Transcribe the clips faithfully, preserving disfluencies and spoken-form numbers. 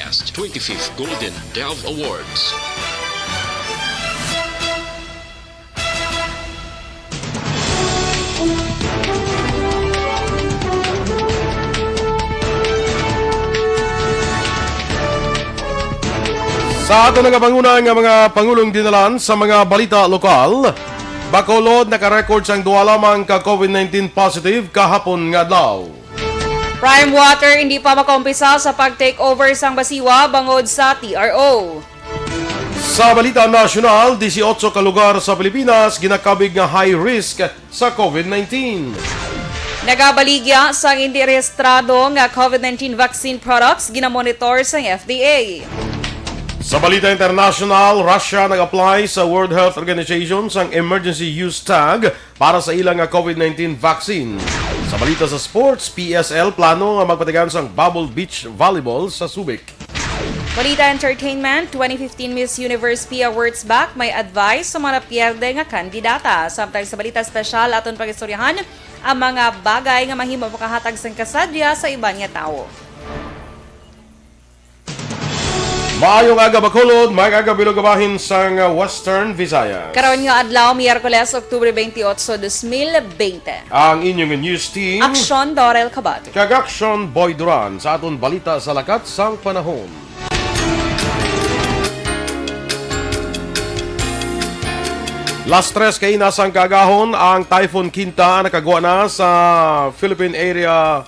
Best twenty-fifth Golden Dove Awards. Sa aton nga panguna nga mga pangulong dinalan sa mga balita lokal, Bacolod naka-record sang duha lamang ka COVID nineteen positive kahapon nga adlaw. Prime Water hindi pa makaumpisa sa pag-takeover sang Basiwa bangod sa T R O. Sa balita nasyonal, disiotso ka lugar sa Pilipinas ginakabig nga high risk sa COVID nineteen. Nagabaligya sang indi rehistrado nga COVID nineteen vaccine products ginamonitor sang F D A. Sa balita international, Russia nag-apply sa World Health Organization sang emergency use tag para sa ila nga COVID nineteen vaccine. Sa balita sa sports, P S L plano nga magpatigayon sang bubble beach volleyball sa Subic. Balita entertainment, twenty fifteen Miss Universe Pia Wurtzbach may advice sa mga napierde nga kandidata. Samtang sa balita espesyal, aton pag-istoryahan ang mga bagay nga mahimo makahatag sang kasadya sa iban nga tawo. Maayong aga, Bacolod. Maayong aga, bilog nga bahin sang Western Visayas. Karon nga adlaw, Miyerkules, Oktubre twenty-eight, dos mil bente. Ang inyong news team, Aksyon Dorel Cabate kag Aksyon Boy Duran sa aton balita sa lakat sang panahon. Las tres kaina sang kaagahon, ang Typhoon Kinta nakagwa na sa Philippine Area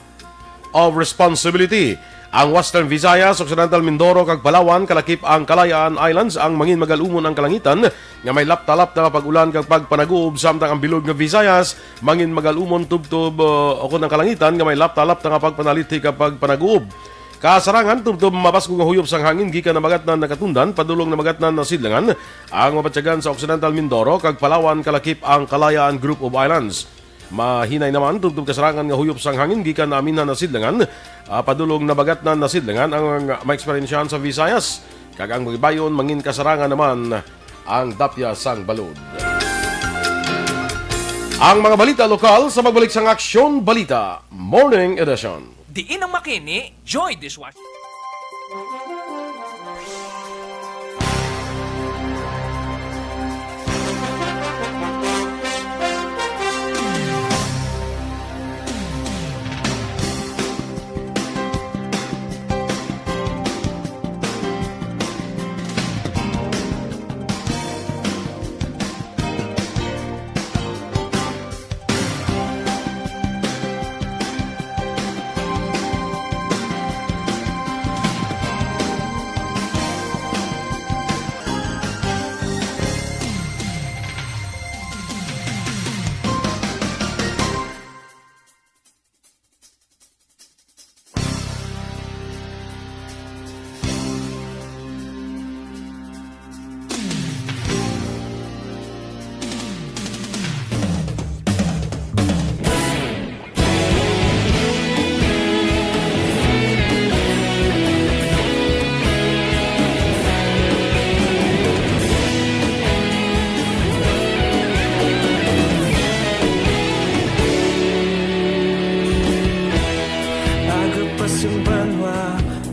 of Responsibility. Ang Western Visayas, Occidental Mindoro, kag Palawan kalakip ang Kalayaan Islands ang mangin magalumon ang kalangitan nga may lapta-lapta nga pag-ulan kag pagpanaguob, samtang ang bilog nga Visayas mangin magalumon tubtob, uh, ukon ang kalangitan nga may lapta-lapta nga pagpanalithi kag pagpanaguob. Kasarangan, tubtob mabaskog nga huyop sang hangin gikan Nabagatnan, Nakatundan, padulong Nabagatnan, Nasidlangan ang mabatyagan sa Occidental Mindoro kag Palawan kalakip ang Kalayaan Group of Islands. Mahinay naman tubtob kasarangan nga huyop sang hangin gikan Naminhan, Nasidlangan, ah, padulong Nabagatnan, Nasidlangan ang maeksperiensyahan sa Visayas, kag ang Baybayon mangin kasarangan naman ang dapya sang balod. Ang mga balita lokal sa pagbalik sang Aksyon Balita Morning Edition. Diin ang makini, Joy Dishwasher. Agapas ang banwa,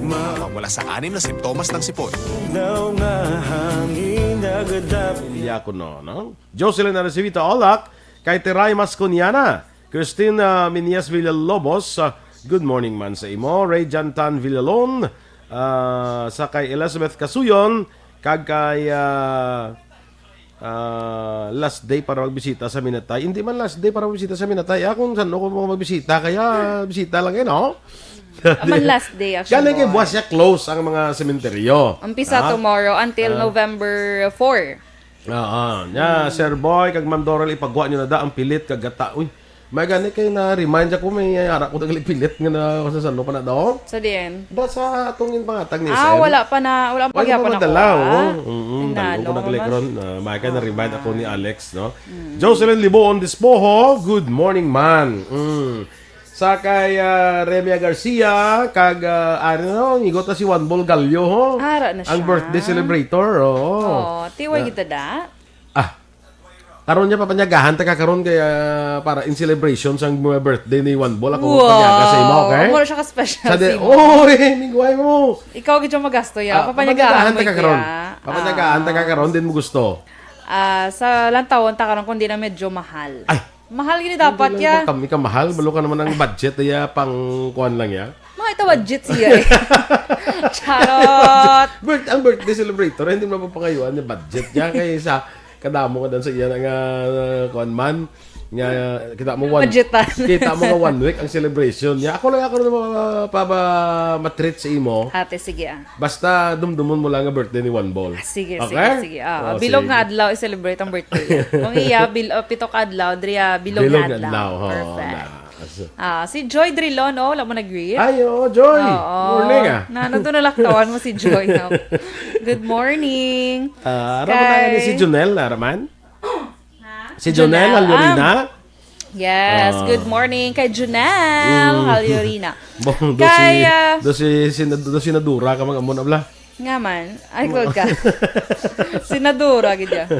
ma- Mawala sa anim na simptomas ng sipon. Daw nga hangin nagadap. Iya ko no, no? Jocelyn Arcivita Olak, kay Teray Masconiana, Christine, ah, Minias Villalobos, ah, good morning man sa imo. Ray Jantan Villalon, ah, sa kay Elizabeth Kasuyon, kag kay, ah, ah, last day para magbisita sa Minatay. Hindi man last day para magbisita sa Minatay. Ah, kung saan ako mga magbisita, kaya bisita lang eh, no? Aman last day, actually, Galing kay boy. Buwas siya close ang mga sementeryo. Umpisa Ha? tomorrow until Ah. November four. Oo. Nya, Sir Boy, kag Ma'am Doral, ipagwa nyo na da ang pilit kag gata. Uy, may gani kay na-remind ako, may ara ko nagalipilit nga na sa sano pa na daw. Sa diin? Da sa atong ginpangatag ni Ah, S M. Wala pa na, wala pa Wala gyapon pa ako, madala, ah. Oh. Mm-mm. Tinalo Dalo ko ko, naglikron. Mas. Ah, may ka na-remind ako ni Alex, no? Mm. Jocelyn Liboon Dispoho, good morning, man. Mm. Sa kay, ah, Remia Garcia, kag, ah, ari na, no, ngigot na si Juan Bolgallo, ho? Ara na Ang siya. Birthday celebrator, oo. Oh, tiwa Na- kita da? Ah. Karon niya, papanyagahan ta ka karon kay, ah, para in celebration sang mga birthday ni Juan Bol, ako Wow! magpanyaga sa imo, okay? Wala siya ka-special Sa di, sa imo. Oy, mingway mo! Ikaw gid yung magasto, ya. Ah, Papanyagahan papanyagahan mo ta ka karon. Iya. Papanyagahan ta ka Ah. karon, din mo gusto. Ah, sa lantawon ta karon kung di na medyo mahal. Ay! Mahal gini Hindi dapat, lang ya. ka, ika mahal, balo ka naman ang budget, ya, pang kuwan lang, ya. Mga ito budget siya, eh. Charot! Birth-, ang birthday celebrator, hindi mo mapapangayuan ni budget niya kay sa kadamo ka dan sa iya na nga, uh, kuwan man, nga kita mo one, Budgetan. kita mo nga one week ang celebration niya. Ako lang ako na pa, pa, pa matreat sa imo. Ate, sige, ah. Basta dumdumon mo lang nga birthday ni Juan Bol. Ah, sige, sige, Okay? sige. Ah, Oh, bilog sige. nga adlaw i-celebrate ang birthday. Kung iya, bil-, oh, pito ka adlaw, diri, ah, bilog Bilog nga nga adlaw. adlaw, oo, Perfect. na. As- Ah, si Joy Drilon, oh, wala mo nag-greet? Ay, oo, Joy. Oo. Morning, ah. Na, nandun na laktawan mo si Joy, no? Good morning. Ah, ara mo na Kay nga ni si Junel, ara man? Ha? Si Junel, Junel, Alyorina? ah. Yes, Ah. good morning kay Junel Mm. Alyorina. Bong, do Kay, si, ah, do si, si, do si Nadura ka mga amo na bla. Nga man. Ay, Ma- kul ka. Senadora, gid ya.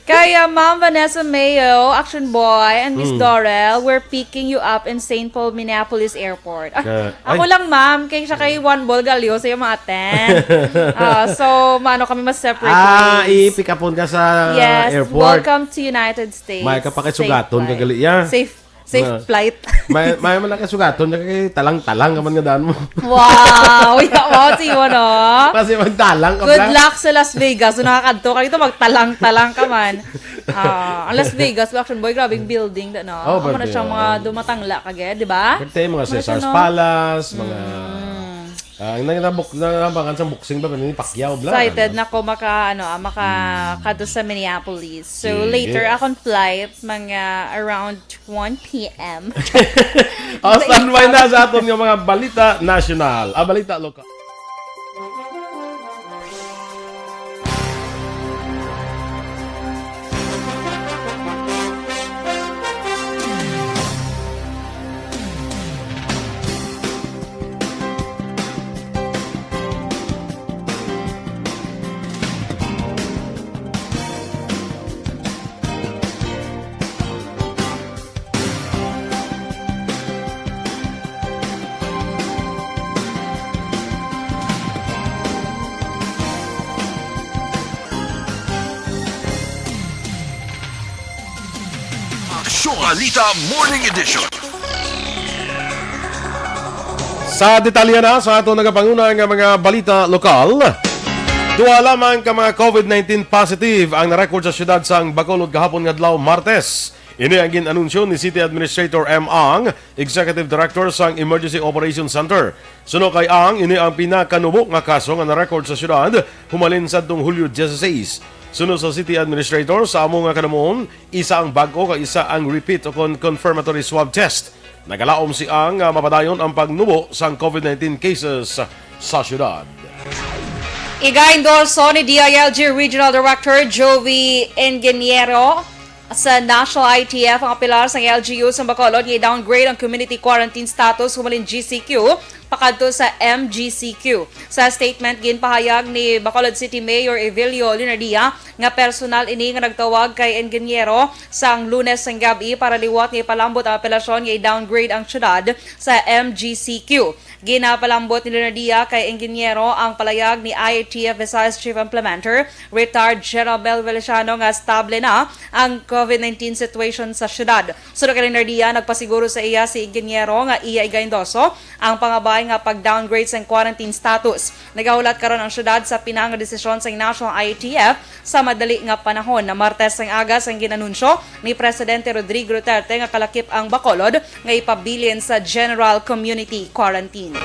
Kay, ah, Ma'am Vanessa Mayo, Action Boy, and Miss Mm. Dorel, we're picking you up in Saint Paul, Minneapolis Airport. Ah, Ah, ako ay. lang, ma'am. Kay siya kay Juan Bol Gallo, siya ma-attend. Ah, so, maano kami mas separate Ah, ways. i-pick upon ka sa Yes, airport. welcome to United States. May ka pa kay Safe sugaton ka flight. gali, ya. Safe Safe Na. flight. May, may man lang kasugaton niya kay talang-talang ka man nga daan mo. Wow! Yawa si mo, no? Kasi magtalang ka Good pala. luck sa Las Vegas. So, nakakadto ka dito, magtalang-talang ka man. Ah, ang Las Vegas, Action Boy, grabing building, da, no? Oh, Amo na birthday, siya, mga oh. dumatangla ka, ge, di ba? Birthday, mga Ano siya, Caesar's no? Palace, mga, Mm. ah, ang nang-, nabuk-, nang-, nabangan sa boxing ba, ni Pacquiao, bla, Excited ano? na ko maka, ano, ah, maka Mm. kadto sa Minneapolis. So, Sige. later, akong flight, mga around one p m. Oh, standby na sa aton nga mga balita nasyonal. Ah, balita lokal. Aksyon Balita Morning Edition. Sa detalye na sa ato nagapanguna nga mga balita lokal, duha lamang ka mga covid nineteen positive ang na-record sa siyudad sang Bacolod gahapon nga adlaw, Martes. Ini ang gin-anunsyo ni City Administrator M. Ang, Executive Director sang Emergency Operations Center. Suno kay Ang, ini ang pinakanubo nga kaso nga na-record sa siyudad humalin sadtong Hulyo dieciséis. Suno sa City Administrator, sa amo nga kanamuon, isa ang bag-o kag isa ang repeat o kon confirmatory swab test. Nagalaom si Ang nga mapadayon ang pagnubo sang covid nineteen cases sa siyudad. Iga-endorso ni D I L G Regional Director Jovi Ingeniero sa National I T F ang apelar sang L G U sa Bacolod nga i-downgrade ang community quarantine status humalin G C Q pakadto sa M G C Q. Sa statement, ginpahayag ni Bacolod City Mayor Evelio Leonardia nga personal ini nga nagtawag kay Ingeniero sang Lunes sang gab-i para liwat nga ipalambot ang apelasyon nga i-downgrade ang syudad sa M G C Q. Ginapalambot ni Leonardia kay Ingeniero ang palayag ni I A T F Visayas Chief Implementer, retired General Mel Feliciano, nga estable na ang covid nineteen situation sa syudad. Suno kay Leonardia, nagpasiguro sa iya si Ingeniero nga iya iga-endorso ang pangabay nga pag-downgrade sang quarantine status. Nagahulat karon ang syudad sa pinang nga desisyon sang National I A T F sa madali nga panahon. Na Martes ang aga sang gin-anunsyo ni Presidente Rodrigo Duterte nga kalakip ang Bacolod nga ipabilin sa general community quarantine.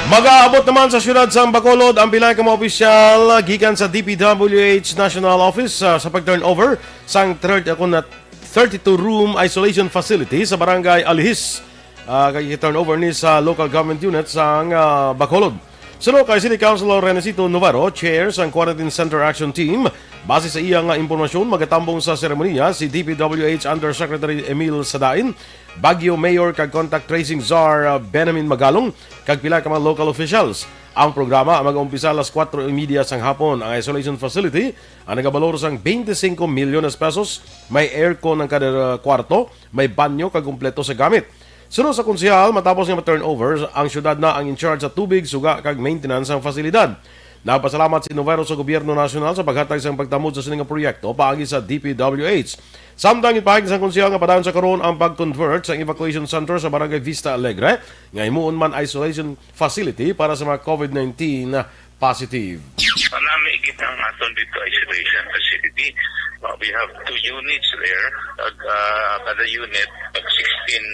Mag-aabot naman sa siyudad sang Bacolod ang pila ka mga opisyal gikan sa D P W H National Office, ah, sa pag-turnover sang thirty, ako na, thirty-two room isolation facility sa Barangay Alihis. Ah, kay turnover ni sa local government unit sang, ah, Bacolod. Suno kay City Councilor Renesito Novaro, chair sang Quarantine Center Action Team. Base sa iya nga impormasyon, magatambong sa seremonya si D P W H Undersecretary Emil Sadain, Baguio Mayor kag Contact Tracing Czar, uh, Benjamin Magalong, kag pila ka mga local officials. Ang programa ang mag-umpisa alas kuwatro y media sang hapon. Ang isolation facility ang nagabalor sang twenty-five milyones pesos, may aircon ang kada, uh, kwarto, may banyo kag kumpleto sa gamit. Suno sa konsehal, matapos nga ma-turnover, ang syudad na ang in charge sa tubig, suga kag maintenance sang pasilidad. Nagpasalamat si Novero sa gobyerno nasyonal sa paghatag sang pagtamod sa sini nga proyekto paagi sa D P W H. Samtang ginpahayag sang konsehal nga padayon sa karon ang pag-convert sang evacuation center sa Barangay Vista Alegre nga himuon man isolation facility para sa mga COVID nineteen positive. Nami gid ang aton dito isolation facility. Uh, we have two units there. Ag, uh, kada unit, ag sixteen,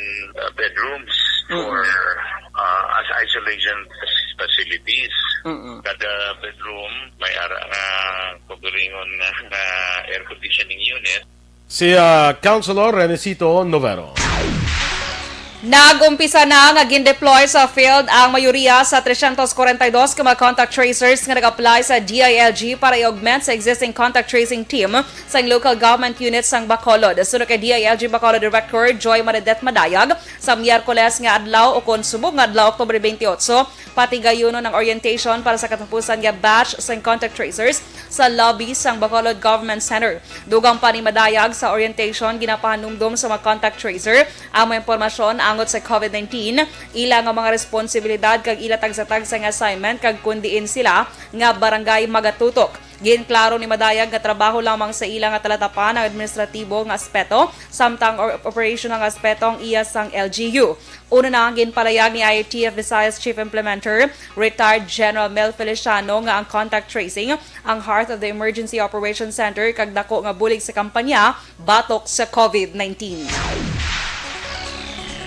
uh, bedrooms for, uh, as isolation facilities. Mm-mm. Kada bedroom may ara nga kaugalingon nga, nga air conditioning unit. Si, ah, Councilor Renesito Novero. Nag-umpisa na nga gin-deploy sa field ang mayoriya sa tresyentos kwarenta y dos ka mga contact tracers nga nag-apply sa D I L G para i-augment sa existing contact tracing team sang local government units sang Bacolod. Suno kay D I L G Bacolod Director Joy Maridet Madayag, sa Miyerkules nga adlaw, o kon subong nga adlaw, Oktubre twenty-eight, patigayunon ang orientation para sa katapusan nga batch sang contact tracers sa lobby sang Bacolod Government Center. Dugang pa ni Madayag, sa orientation ginapahanumdom sa mga contact tracer ang mga impormasyon angot sa COVID nineteen, ila nga mga responsibilidad kag ila tagsa-tagsa nga assignment kag kon diin sila nga barangay magatutok. Ginklaro ni Madayag nga trabaho lamang sa ila nga talatapan ang administratibo nga aspeto, samtang or-, operational nga aspeto ang iya sang L G U. Una na, ginpalayag ni I A T F Visayas Chief Implementer, Retired General Mel Feliciano, nga ang contact tracing ang heart of the Emergency Operations Center kag dako nga bulig sa kampanya batok sa COVID nineteen.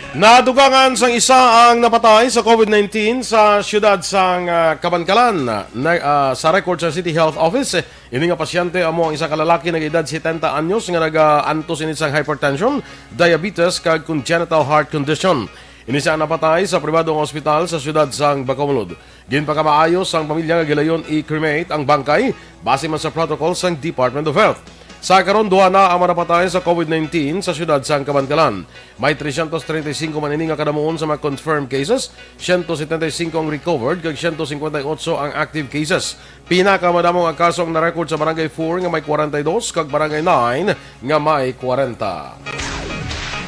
Nadugangan sang isa ang napatay sa COVID nineteen sa siyudad sang, ah, Kabankalan. Na, ah, sa record sa City Health Office, eh, ini nga pasyente amo ang isa ka lalaki nag-edad setenta anyos nga nag-aantos ini sang hypertension, diabetes, kag congenital heart condition. Ini siya napatay sa pribado nga ospital sa siyudad sang Bacolod. Ginpakamaayo sang pamilya nga gilayon i-cremate ang bangkay base man sa protocol sang Department of Health. Sa karon, duha na ang mga napatay sa COVID nineteen sa siyudad sang Kabankalan. May tresyentos treinta y cinco man ini nga kadamuon sa mga confirmed cases, siyento setenta y cinco ang recovered, kag siyento cincuenta y ocho ang active cases. Pinakamadamo nga kaso ang na-record sa Barangay four nga may kwarenta y dos kag Barangay nine nga may kwarenta.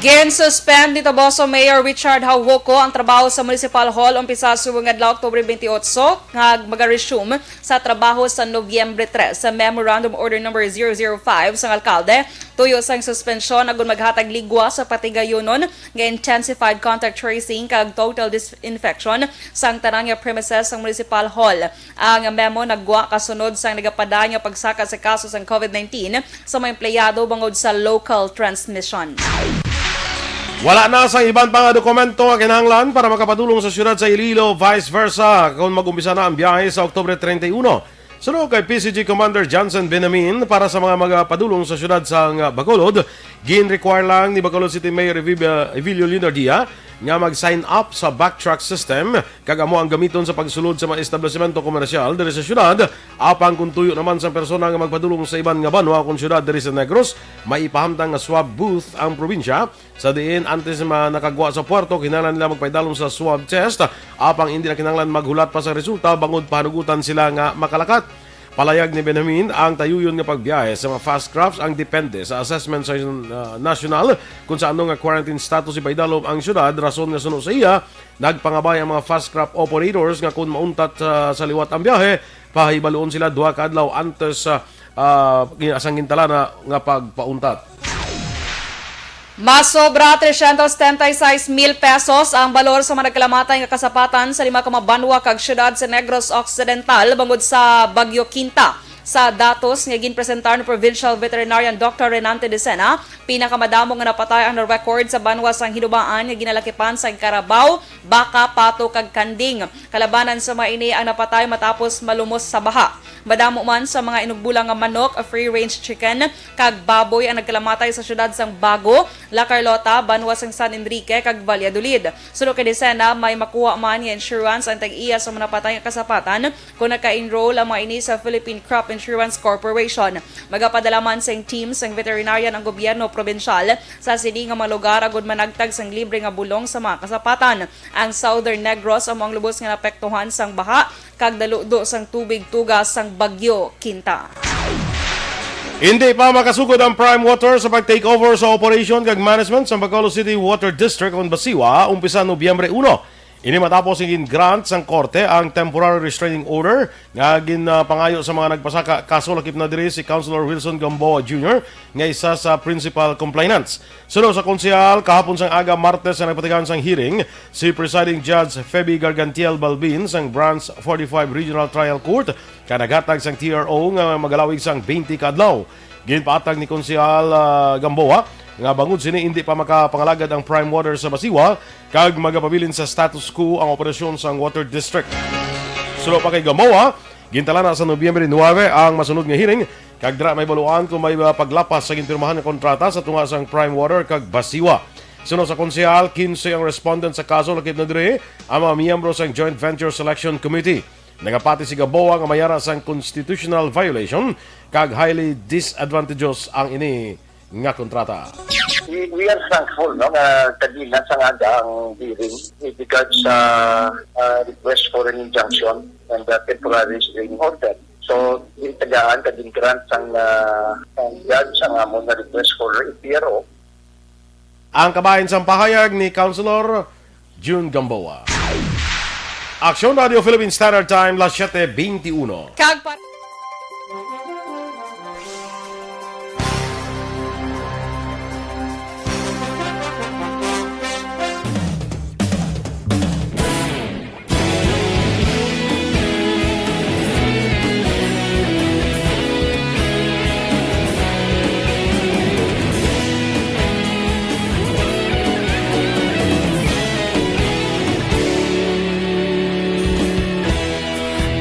Gin-suspend ni Toboso Mayor Richard Jaujoco ang trabaho sa Municipal Hall umpisa subong adlaw, Oktubre twenty-eight, nga maga-resume sa trabaho sa Nobyembre tres. Sa Memorandum Order Number zero zero five sang alkalde, tuyo sang suspensyon agud maghatag ligwa sa patigayunon nga intensified contact tracing kag total disinfection sang tanan nga premises sang Municipal Hall. Ang memo naggwa kasunod sang nagapadayon nga pagsaka sa kaso sang COVID nineteen sa mga empleyado bangod sa local transmission. Wala na sang iban pa nga dokumento nga kinahanglan para makapadulong sa siyudad sa Iloilo, vice versa, kung mag-umpisa na ang biyahe sa Oktubre treinta y uno. Suno kay P C G Commander Johnson Benamin, para sa mga magapadulong sa siyudad sang Bacolod, gin-require lang ni Bacolod City Mayor Evi-, Evilio Leonardia nga mag-sign up sa Backtrack system kag amo ang gamiton sa pagsulod sa mga establisemento komersyal diri sa syudad, apang kung tuyo naman sang persona nga magpadulong sa iban nga banwa kon syudad diri sa Negros, may ipahamtang nga swab booth ang probinsya, sa diin antes ma-, nakagwa sa puerto, kinahanglan nila magpaidalom sa swab test, apang indi na kinahanglan maghulat pa sa resulta bangod pahanugutan sila nga makalakat. Palayag ni Benjamin, ang tayuyon nga pagbiyahe sa mga fast crafts ang depende sa assessment sa, ah, nasyonal kung sa ano nga quarantine status ipaidalom ang syudad, rason nga suno sa iya, nagpangabay ang mga fast craft operators nga kon mauntat sa, sa liwat ang biyahe, pahibaluon sila duha ka adlaw antes sa, ah, gin-, sang gintalana nga pagpauntat. Mas sobra tresyentos setenta y seis mil pesos ang balor sa mga nagkalamatay nga kasapatan sa lima ka mga banwa kag syudad sa Negros Occidental bangod sa Bagyo Quinta. Sa datos nga ginpresentar ni Provincial Veterinarian Doctor Renante Decena, pinakamadamo nga napatay ang na-record sa banwa sang Hinubaan nga ginalakipan sang karabaw, baka, pato, kag kanding. Kalabanan sa mga ini ang napatay matapos malumos sa baha. Madamo man sa mga inugbola nga manok, free-range chicken, kag baboy ang nagkalamatay sa siyudad sang Bago, La Carlota, banwa sang San Enrique, kag Valladolid. Suno kay Decena, may makuha man nga insurance ang tag-iya sa mga napatay nga kasapatan kon naka-enroll ang mga ini sa Philippine Crop Insurance Corporation. Magapadala man sing team sang veterinarian ang gobyerno probinsyal sa sini nga mga lugar agud managtag sang libre nga bulong sa mga kasapatan. Ang Southern Negros amo ang lubos nga naapektuhan sang baha kag daludo sang tubig tugas sang Bagyo Quinta. Hindi pa makasugod ang Prime Water sa pag-take over sa operation kag management sa Bacolod City Water District o Basiwa, umpisa Nobyembre uno. Ini matapos nga gin-grant sang korte ang temporary restraining order nga ginpangayo sa mga nagpasaka kaso, lakip na diri si Councilor Wilson Gamboa Junior nga isa sa principal complainants. Suno sa konsehal, kahapon sang aga, Martes, nga nagpatigayon sang hearing si Presiding Judge Feby Gargantiel Balbin sang Branch forty-five Regional Trial Court, kag naghatag sang T R O nga magalawig sang twenty ka adlaw. Ginpaatag ni Konsehal, ah, Gamboa nga bangod sini, indi pa makapangalagad ang Prime Water sa Basiwa kag magapabilin sa status quo ang operasyon sang Water District. Suno pa kay Gamboa, gintalana sa Nobyembre nuebe ang masunod nga hearing, kag dira mahibaluan kung may, ah, paglapas sa ginpirmahan nga kontrata sa tunga sang Prime Water kag Basiwa. Suno sa konsehal, kinse ang respondent sa kaso, lakip na diri ang mga miyembro sang Joint Venture Selection Committee. Nagapati si Gamboa nga may ara sang constitutional violation kag highly disadvantageous ang ini nga kontrata. We, we are thankful, no, nga kagilan sang aga ang hearing with regards sa, uh, request for an injunction and the temporary restraining order. So, gintagaan kag gin-grant sang, uh, sang judge ang amon nga request for T R O. Ang kabahin sang pahayag ni Councilor June Gamboa. Aksyon Radio Philippine Standard Time, las siete veintiuno. Kag pa-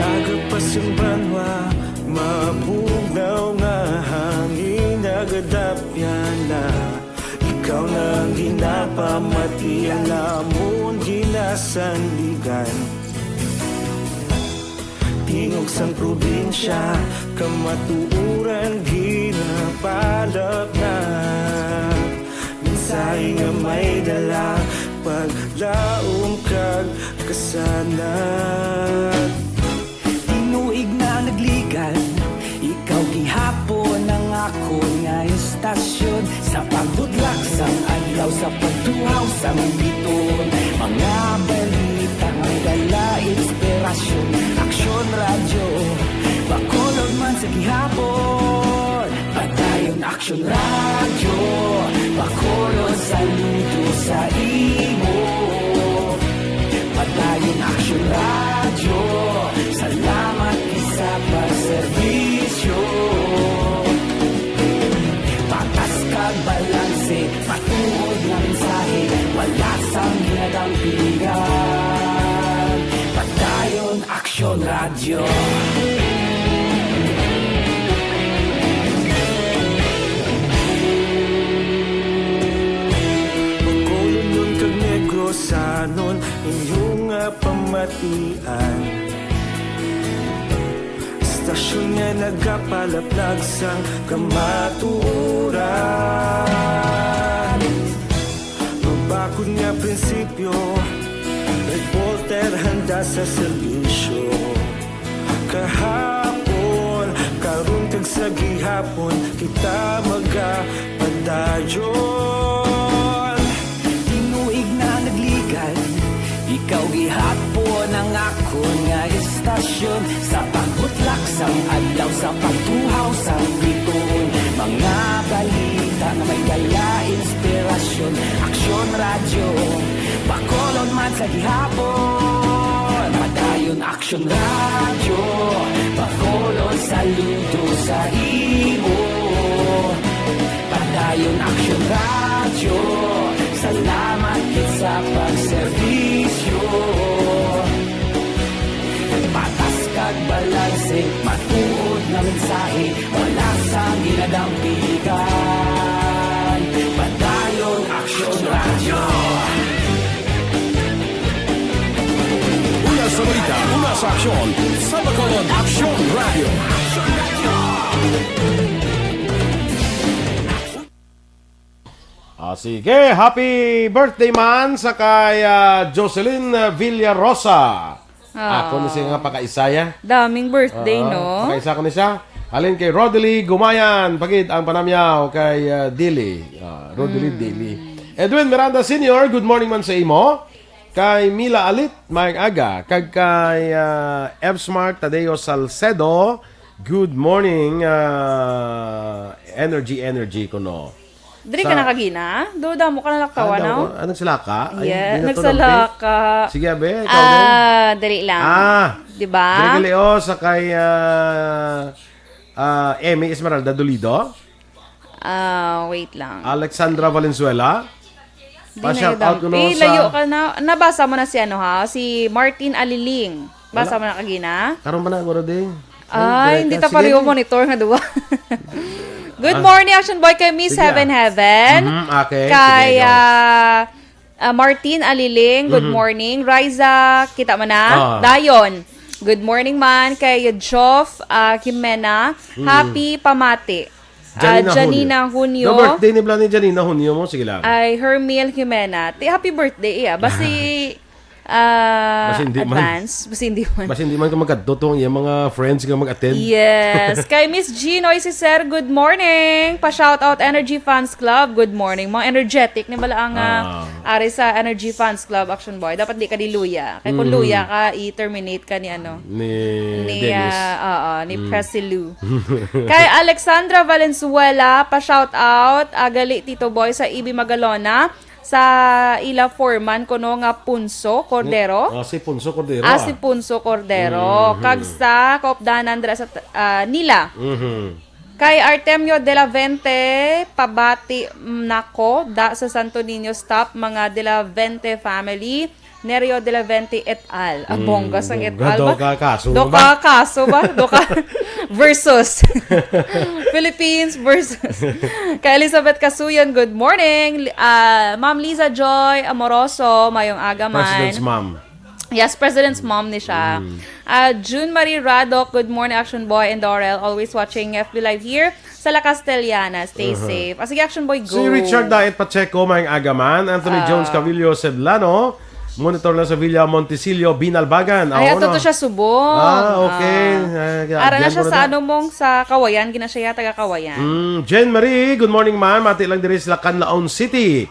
Aga pa sang banwa, mabugnaw nga hangin nagadapyan na. Ikaw na ang ginapamati, ang amon ginasandigan. Tingog sang probinsya, kamatuoran ginapalapnap. Mensahe nga may dala, paglaom kag kasanag. Tinuig na nagligad, ikaw gihapon ang akon nga estasyon. Sa pagbutlak sang adlaw, sa pagtuhaw sang biton, mga balita may dala inspirasyon. Aksyon Radyo, Bacolod man sa gihapon. Padayon Aksyon Radyo, Bacolod, saludo sa imo. Padayon Aksyon Radyo, salamat isa pa serbisyo. Patas kag balanse, matuod nga mensahe, wala sang ginadampigan. Padayon Aksyon Radyo. Bacolodnon kag Negrosanon, inyo nga pamatian. Estasyon nga nagapalaplag sang kamatuoran. Mabakod nga prinsipyo, reporter handa sa serbisyo. Kahapon, karon, kag sa gihapon, kita magapadayon. Tinuig na nagligad, ikaw gihapon ang akon nga estasyon. Sa pagbutlak sang adlaw, sa pagtuhaw sang biton, mga balita nga may dala inspirasyon. Aksyon Radyo, Bacolod man sa gihapon. Padayon Aksyon Radyo, Bacolod, Saludo sa imo, Padayon Aksyon Radyo. Salamat gid sa pagserbisyo. Patas kag balanse, matuod nga mensahe, wala sang ginadampigan. Padayon Aksyon Radyo. Una sa balita, una sa aksyon, sa Bacolod Aksyon Radio. Ah, sige, happy birthday man sa kay ah, Jocelyn Villarosa. Ah. Ako ni siya nga pakaisaya. Daming birthday, Ah, no? Pakaisa ko ni siya. Halin kay Rodely Gumayan, pagid ang panamyaw kay ah, Dili. Ah, Rodely Dili. Edwin Miranda Senior, good morning man sa imo. Kay Mila Alit, maayong aga. Kag kay ah, F Smart Tadeo Salcedo, good morning. Ah, energy, energy ko no. Diri ka Sa- na kagina? Duda mo ka na laktawan, Ah, no? daw- ah, nagsalaka? Ay, Yeah, di na to, nagsalaka. Sige, abe, ikaw din. Ah, dali lang. Ah, Di ba? Diri gali, oh, sa kay ah, ah, Emmy Esmeralda Dolido. Ah, wait lang. Alexandra Valenzuela. Di Pa-shout na out ko, no, eh, sa layo ka na. Nabasa mo na si ano, ha? Si Martin Aliling. Basa Wala. mo na kagina? Karon ba na, guro, di? Ay, hindi ta pareho monitor nga duwa. Good Ah. morning, Action Boy, kay Miss Sige, Heaven ah. Heaven. Mhm, okay. Kay, Sige, go. ah, ah, Martin Aliling, good Mhm. morning. Riza, kita mo na? Ah. Dayon. Good morning man kay Joff, ah, Jimena. Mm. Happy pamati. Ah, Janina Janina Hunyo. Hunyo. No, birthday ni Bla ni Janina Hunyo mo. Sige lang. Ay, Hermil Jimena. Ti, happy birthday, iya. Basi, ah, Basi hindi man. advance. Basi hindi man. Basi hindi man ka magkadto tong iyang mga friends nga mag-attend. Yes. Kay Miss G Noisy Sir, good morning. Pa-shout out Energy Fans Club. Good morning. Mga energetic ni bala ang, ah, Ah. ari sa Energy Fans Club, Action Boy. Dapat di ka di luya. Kay kung Mhm. luya ka, i-terminate ka ni ano. Ni Ni, Dennis. ah, oo, ni Mm. Presilu. Kay Alexandra Valenzuela, pa-shout out, ah, gali Tito Boy sa Ibi Magalona, sa ila foreman kuno nga Punso Cordero. Ah, si Punso Cordero, Ah, ah. si Punso Cordero. Mhm. Kag sa kaupdanan dira sa, ah, nila. Mhm. Kay Artemio de la Vente, pabati, mm, nako, da sa Santo Niño stop, mga de la Vente family, Nerio de la Vente et al. Ah, Mm, bongga sang et bongga. al ba? Doka kaso Doka ba? kaso ba? Doka versus Philippines versus. Kay Elizabeth Casuyon, good morning. Li-, ah, Ma'am Liza Joy Amoroso, mayong aga man. President's mom. Yes, President's mom ni siya. Mm. Ah, June Marie Radok, good morning, Action Boy and Dorel. Always watching F B Live here sa La Castellana. Stay Uh-huh. safe. Ah, sige, Action Boy, go. Si Richard Diet Pacheco, maayong aga man. Anthony Ah. Jones Cavillo Sedlano, monitor lang sa Villa Montisillo, Binalbagan. Ay, Oo ato na. to siya subong. Ah, okay. Ah. Ay, Ara na again siya ko na sa na. ano mong sa Kawayan, gina siya taga Kawayan. Mm, Jen Marie, good morning, ma'am. Mati lang diri sila Canlaon City.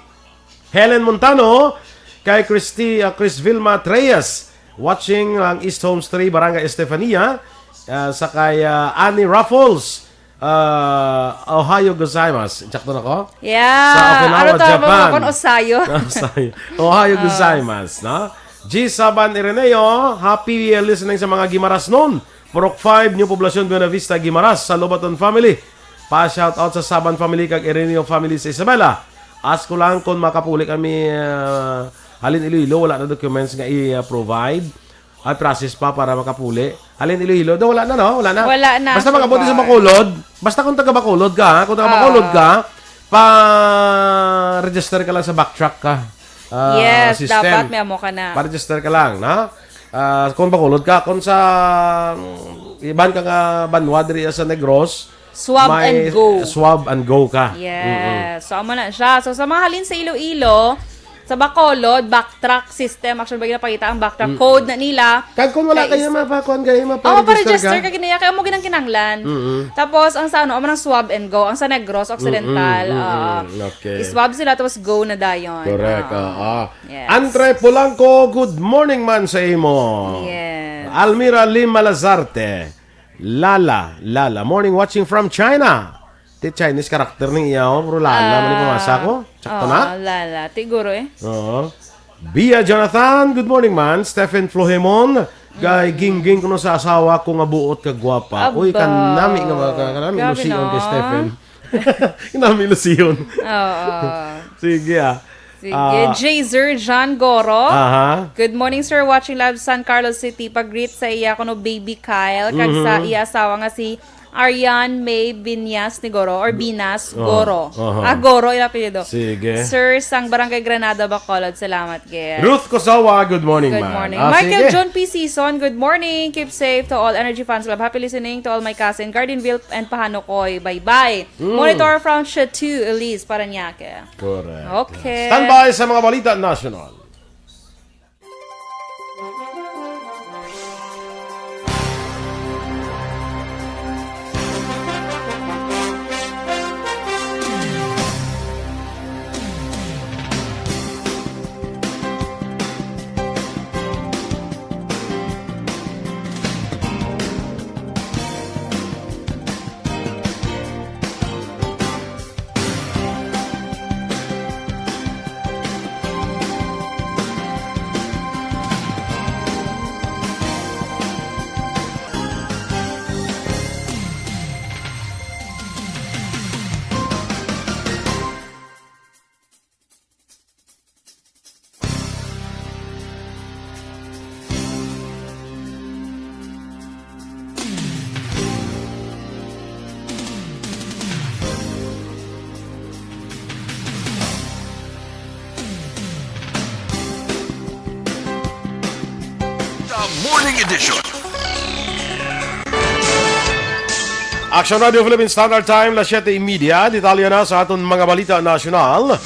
Helen Montano, kay Christy, ah, Chris Vilma Treyes, watching ang East Homes three, Barangay Estefania, ah, sa kay, ah, Annie Raffles, ah, Ohayo gozaimasu. Sakto na ko? Yeah. Sa Okinawa, Ano to, Japan. Ano to, Osayo? Osayo. Ohayo Ah. gozaimasu, no? G Saban Ireneo, happy, uh, listening sa mga Guimaras noon. Purok five, New Poblacion, Buena Vista, Guimaras, sa Lobaton family. Pa-shout out sa Saban family kag Ireneo family sa Isabela. Ask ko lang kung makapuli kami, uh, halin Iloilo, wala na documents nga i-provide. Ay, process pa para makapuli. Halin Iloilo, daw wala na, no? Wala na. Wala na, Basta so mag-abot sa far. Bacolod, basta kung taga Bacolod ka, ha? Kung taga Ah. Bacolod ka, pa-register ka lang sa Backtrack ka. Ah, Yes, system. dapat may amo ka na. Pa-register ka lang, no? Ah, kung Bacolod ka, kung sa, mm, iban ka nga banwa diri sa Negros, Swab may and go. swab and go ka. Yes. Mm-mm. So, amo na siya. So, sa mga halin sa Iloilo, sa Bacolod, Backtrack system. Actually, ba ginapakita ang Backtrack Mm. code na nila? Kag kung wala Kay kayo is- mapakuan kayo, Oh, mapa-register pa-register ka? ka, ginaya. Kaya mo ginang kinanglan. Mm-mm. Tapos, ang sa ano, amo ng swab and go. Ang sa Negros Occidental, Mm-mm, oo. mm-mm. Okay. I-swab sila, tapos go na dayon. Correct, Oo. oo. Yes. Andre Polanco, good morning man sa imo. Yes. Almira Lim Malazarte. Lala, Lala. Morning watching from China. Ti Chinese character ning iya, oh, pero Lala man yung Ah, pamasa ko. Sakto oo, na? Lala. Siguro eh. Oo. Bia Jonathan, good morning man. Stephen Flohemon, Kay gingging kuno sa asawa ko nga buot kag gwapa. Uy, Aba. Kanami nga mga, kanami Grabe, lusion kay no? Stephen. Kanami lusion. Oo. Sige, ah. Sige. Ah. Jazer John Goro. Aha. Good morning, sir. Watching live San Carlos City. Pag-greet sa iya kuno baby Kyle kag sa Mhm. iya asawa nga si Arian May Binyas ni Goro or Binas Oo. Goro. Aha. Ah, Goro yung apelyido. Sige. Sir, sang Barangay Granada, Bacolod. Salamat, Gil. Ruth Kosawa, good morning, Good ma'am. morning. Ah, Michael sige. John P. Season, good morning. Keep safe to all Energy Fans Club. Happy listening to all my cousin, Gardenville and Pahanukoy. Bye-bye. Mm. Monitor from Chateau Elise, Parañaque. Correct. Okay. Standby sa mga balita national. The Morning Edition. Action Radio Philippine Standard Time, las siete y media. Detalye na sa aton mga balita nasyonal.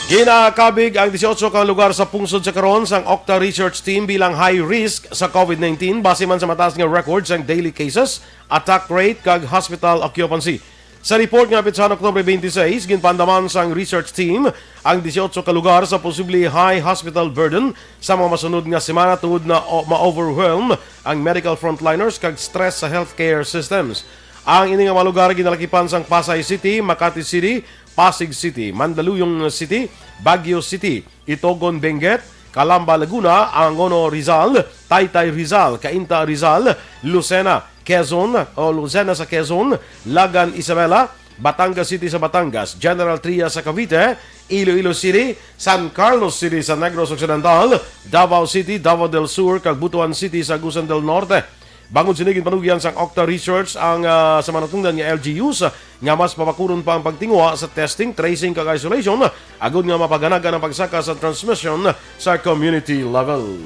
Ginakabig ang dieciocho ka lugar sa pungsod sa karon sang OCTA Research Team bilang high risk sa COVID nineteen, base man sa mataas nga record sang daily cases, attack rate, kag hospital occupancy. Sa report nga napitsa han Oktubre twenty-six, ginpaandaman sang research team ang dieciocho ka lugar sa posible high hospital burden sa mga masunod nga semana tungod na o-, ma-overwhelm ang medical frontliners kag stress sa healthcare systems. Ang ini nga mga lugar ginalakipan sang Pasay City, Makati City, Pasig City, Mandaluyong City, Baguio City, Itogon, Benguet, Calamba, Laguna, Angono, Rizal, Taytay, Rizal, Cainta, Rizal, Lucena, Quezon, o Lucena sa Quezon, Lagan, Isabela, Batangas City sa Batangas, General Trias sa Cavite, Iloilo City, San Carlos City sa Negros Occidental, Davao City, Davao del Sur, kag Butuan City sa Agusan del Norte. Bangod sini, ginpanugyan sang OCTA Research ang, ah, sa mga natungdan nga L G Us, ah, nga mas pabakuron pa ang pagtinguha sa testing, tracing, kag isolation, agod nga mapaganagan ang pagsaka sa transmission sa community level.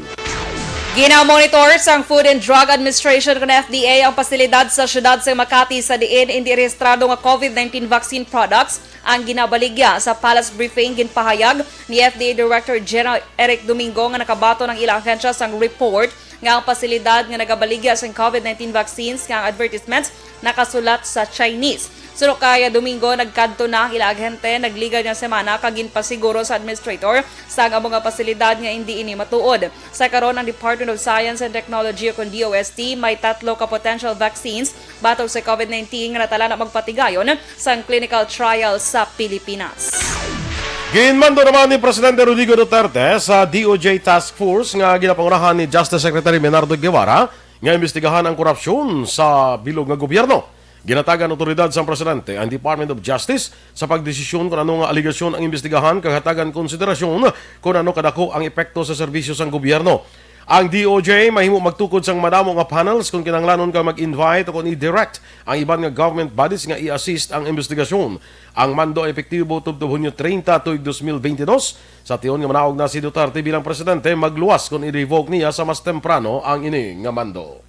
Ginamonitor sang Food and Drug Administration, kon F D A, ang pasilidad sa siyudad sa Makati sa diin indi rehistrado nga COVID nineteen vaccine products ang ginabaligya. Sa palace briefing, ginpahayag ni F D A Director General Eric Domingo nga nakabaton ang ilang ahensya sang report nga ang pasilidad nga nagabaligya sang COVID nineteen vaccines nga ang advertisements nakasulat sa Chinese. Suno kay Domingo, nagkadto na ang ila ahente nagligad nga semana kag ginpasiguro sa administrator sang amo nga pasilidad nga indi ini matuod. Sa karon, ang Department of Science and Technology, o kon D O S T, may tatlo ka potential vaccines batok sa COVID nineteen nga natala na magpatigayon sang clinical trial sa Pilipinas. Ginmando naman ni Presidente Rodrigo Duterte sa D O J Task Force nga ginapangunahan ni Justice Secretary Bernardo Guevara nga imbestigahan ang korupsyon sa bilog nga gobyerno. Ginatagan otoridad sang presidente ang Department of Justice sa pagdesisyon kon ano nga aligasyon ang imbestigahan kag hatagan konsiderasyon kon ano kadako ang epekto sa serbisyo sang gobyerno. Ang D O J mahimo magtukod sang madamo nga panels kon kinahanglanon kag mag-invite o kon i-direct ang iban nga government bodies nga i-assist ang imbestigasyon. Ang mando ay epektibo tubtob Hunyo treinta, tuig dos mil bentidós. Sa tion nga manaog na si Duterte bilang presidente, magluwas kon i-revoke niya sa mas temprano ang ini nga mando.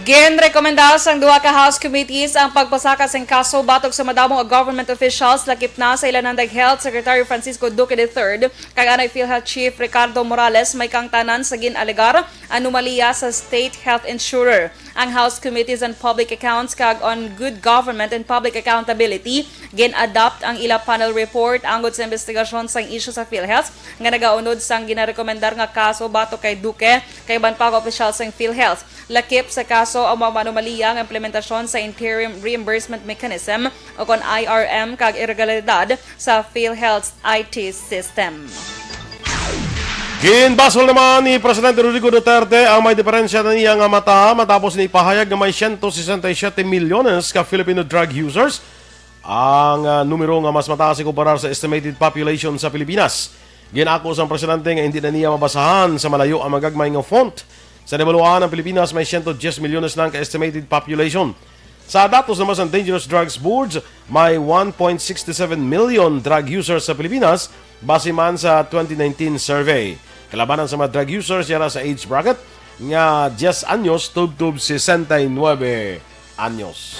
Ginrekomenda sang duha ka House committees ang pagpasaka sang kaso batok sa madamo nga government officials, lakip na sa ilananday Health Secretary Francisco Duque the third kag anay PhilHealth Chief Ricardo Morales, may kaangtanan sa gin-alegar anomalya sa state health insurer. Ang House Committees on Public Accounts kag on Good Government and Public Accountability gin-adopt ang ila panel report angod sa imbestigasyon sang isyu sa PhilHealth nga nagaunod sang ginarekomendar nga kaso batok kay Duque kag iban pa nga opisyal sang PhilHealth. Lakip sa kaso ang mga anomalya nga implementasyon sa Interim Reimbursement Mechanism o kon I R M kag iregularidad sa PhilHealth's I T system. Ginbasol naman ni Presidente Rodrigo Duterte ang may diferensya na niya nga mata matapos ni ipahayag nga may siyento sesenta y siyete milyones ka Filipino drug users ang, ah, numero nga mas mataas ikumparar sa estimated population sa Pilipinas. Ginako sang presidente nga hindi na niya mabasahan sa malayo ang magagmay nga font. Sa nabaluan, ang Pilipinas may siyento diyes milyones lang ka estimated population. Sa datos naman sa Dangerous Drugs Board, may one point six seven million drug users sa Pilipinas base man sa twenty nineteen survey. Kalabanan sa mga drug users yara sa age bracket nga diyes anyos tubtob sesenta y nuebe anyos.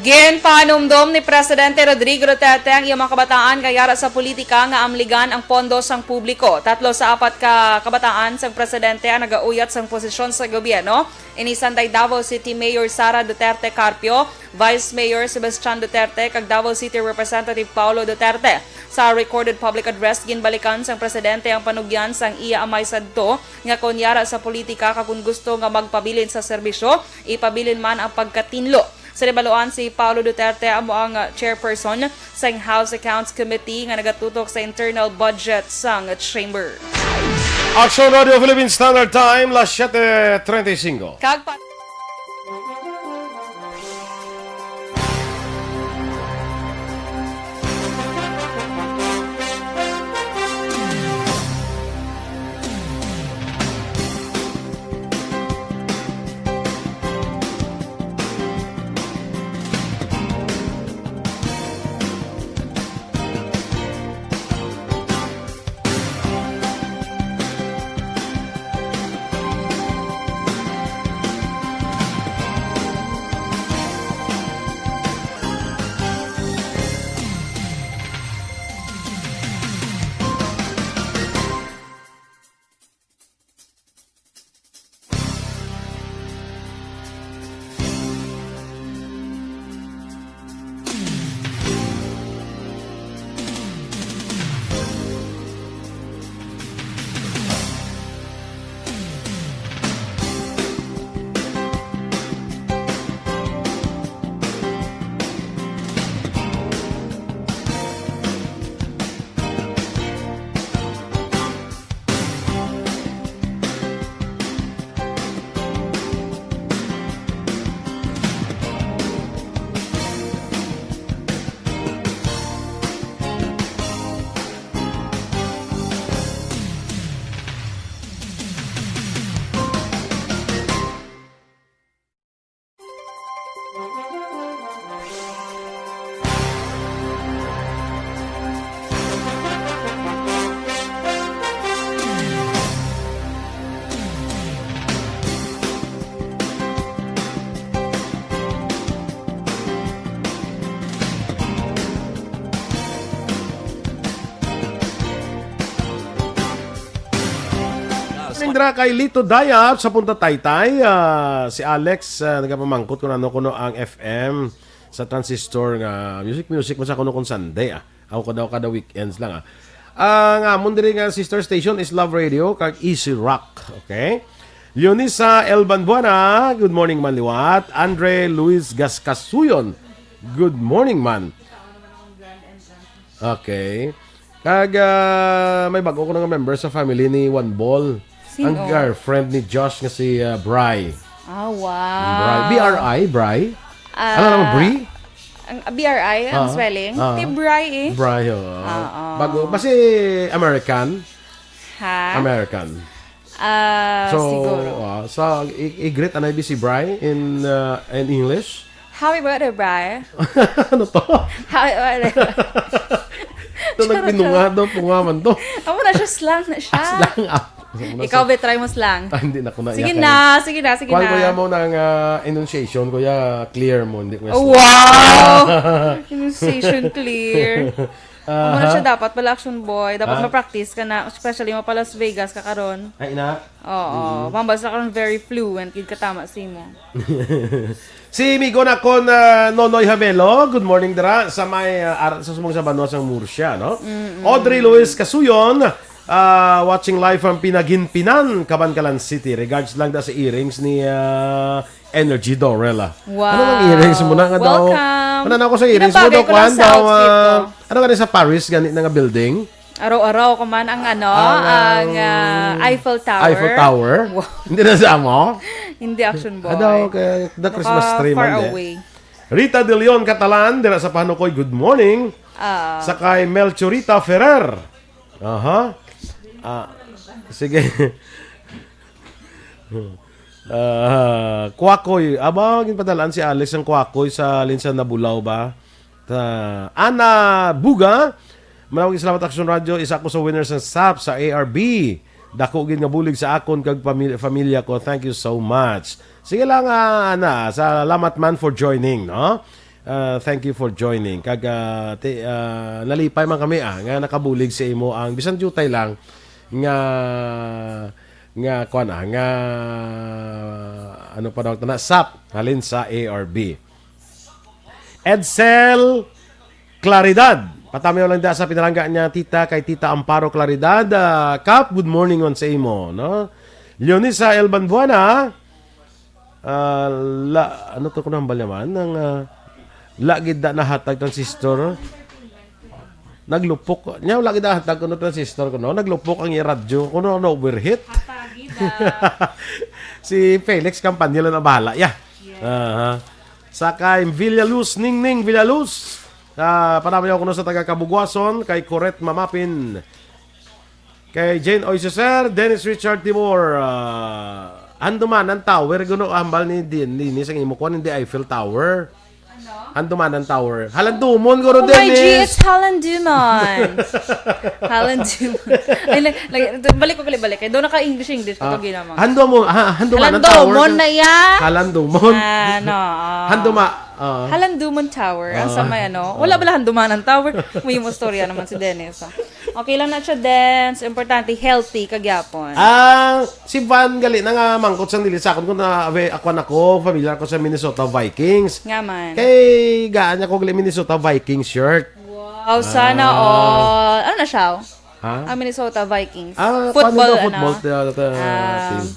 Ginpahanumdom ni Presidente Rodrigo Duterte ang iyang mga kabataan nga yara sa politika nga amligan ang pondo sang publiko. Tatlo sa apat ka kabataan sang presidente ang nagauyat sang posisyon sa gobyerno. Ini sanday Davao City Mayor Sara Duterte Carpio, Vice Mayor Sebastian Duterte, kag Davao City Representative Paolo Duterte. Sa recorded public address, ginbalikan sang presidente ang panugyan sang iya amay sadto nga kon yara sa politika kag kon gusto nga magpabilin sa serbisyo, ipabilin man ang pagkatinlo. Sa nabaluan, si Paolo Duterte amo ang chairperson sang House Accounts Committee nga nagatutok sa internal budget sang chamber. Action Radio Philippine Standard Time, las siete treinta y cinco. Kag pa- Ning dira kay Lito Dayap sa Punta Taytay, ah, si Alex, ah, nagapamangkot kung ano kuno ang F M sa transistor nga music, music man sa kuno kung Sunday, ah. Ako daw kada weekends lang, ah. Ah, nga amon diri nga sister station is Love Radio kag Easy Rock, okay? Leonisa Elban Buana, good morning man liwat. Andre Luis Gascasuyon, good morning man. Okay. Kag, ah, may bag-o ko na nga member sa family ni Juan Bol. Sino? Ang girlfriend ni Josh nga si, ah, Bri. Ah, wow. Bri. B R I, Bri? Ah, Ano naman, Bri? Ang B R I, ang Ah, spelling? ah. Ti Bri eh. Bri, oo. Ah, ah. Bago, basi American? Ha? American. Ah, So, siguro. ah, sa i- i-greet anay bi si Bri in, ah, in English? Happy birthday, Bri. Ano to? Happy birthday. Ito Charot, nagpinunga charot. daw, punga man to. Amo na siya, slang na siya. Ah, slang, ah. Ikaw, be, try mo slang. Ah, hindi na ko na Sige iyakan. na, sige na, sige Kuwan, na. kuya, mo ng, ah, enunciation, kuya, clear mo, hindi ko Oh, wow! Enunciation clear. Amo na Aha. siya dapat pala, action boy. Dapat Ah. ma-practice ka na, especially mo pa Las Vegas ka karon. Ay, ina. Oo, Mm. mambas na karon very fluent, gid katama si mo. Si Migo na kon, ah, Nonoy Hamelo, good morning dira sa may, ah, ar- sa sumong sa banwa sang Murcia, no? Mm-mm. Audrey Luis Kasuyon, ah, watching live from Pinaginpinan, Kabankalan City. Regards lang da sa earrings ni, ah, Energy Dorel, ah. Wow. Ano nang earrings mo na nga daw? Welcome. Ano na ako sa earrings mo Binabagay daw, ko lang kwan sa daw, outfit ah, ko. ano gani sa Paris, gani na nga building? Araw-araw ko man ang ano, Ang, ang, ah, Eiffel Tower. Eiffel Tower? Wow. Hindi na sa mo? Hindi, Action Boy. Ano, kay the Christmas Naka tree far man, eh. away. Rita De Leon Catalan, dira sa Panukoy, good morning. Ah. Sa kay Melchorita Ferrer. Aha. Ah, sige. Ah, Kwakoy. Aba, ginpadalaan si Alex ang Kwakoy sa Linsan na Bulaw ba? Ta-, Ana Buga, manawag salamat Action Radio, isa ko sa winners ng sap sa A R B. Dako gid nga bulig sa akon kag pamil-, pamilya ko. Thank you so much. Sige lang, ah, Ana, salamat man for joining, no? Ah, thank you for joining. Kag, ah, ti-, ah, nalipay man kami, ah, nga nakabulig sa imo ang bisan diutay lang nga, nga, kuwan, ah, nga, ano pa daw na, sap halin sa A R B. Edsel Claridad. Patamiw lang da sa pinalangga niya, tita, kay Tita Amparo Claridad. Ah, Kap, good morning on sa imo, no? Leonisa Elbanbuana, ah, la, ano to ko nang balyaman? Nang, ah, lagi da nahatag transistor. Naglupok. Nya, lagi da hatag ko no transistor ko, no? Naglupok ang iya radyo. Kuno, ano, overheat? Hatagi da. Si Felix Campanilla na bahala. Yeah. Yes. Aha. Sa kay Villaluz, Ningning Villaluz. Ah, panamayaw ko no sa taga Kabugwason, kay Coret Mamapin. Kay Jane Oy, si Sir Dennis Richard Timor, ah, Handumanan Tower, guno, hambal ni Din, Linis ang imo kuan, hindi Eiffel Tower. Ano? Handumanan Tower. Halandumon, guno, Oh my G, Dennis. It's Halanduman. Halanduman. Ay, nag-, nag-, balik ko, balik, balik. Kaya doon naka-English, English ko Ah, pag ginamang. Handumo-, ha-, Handumanan Tower. Halandumon na iya. Halandumon. Ah, no, ah. Handuma-, ah. Halandumon Tower. Ang sa Ah. may ano. Wala Ah. bala Handumanan Tower? May mo storya naman si Dennis, ah. Okay lang na siya, Dens. Importante, healthy, kagyapon. Ah, si Van gali na nga mangkot sang dili sa akon kung na, ave, akwan ako, familiar ko sa Minnesota Vikings. Nga man. Kay gaan niya ko gali Minnesota Vikings shirt. Wow, sana Ah. all. Ano na siya? Ha? Ang Minnesota Vikings. Ah, Football, paano ba ano? football, uh, uh, Ah, team?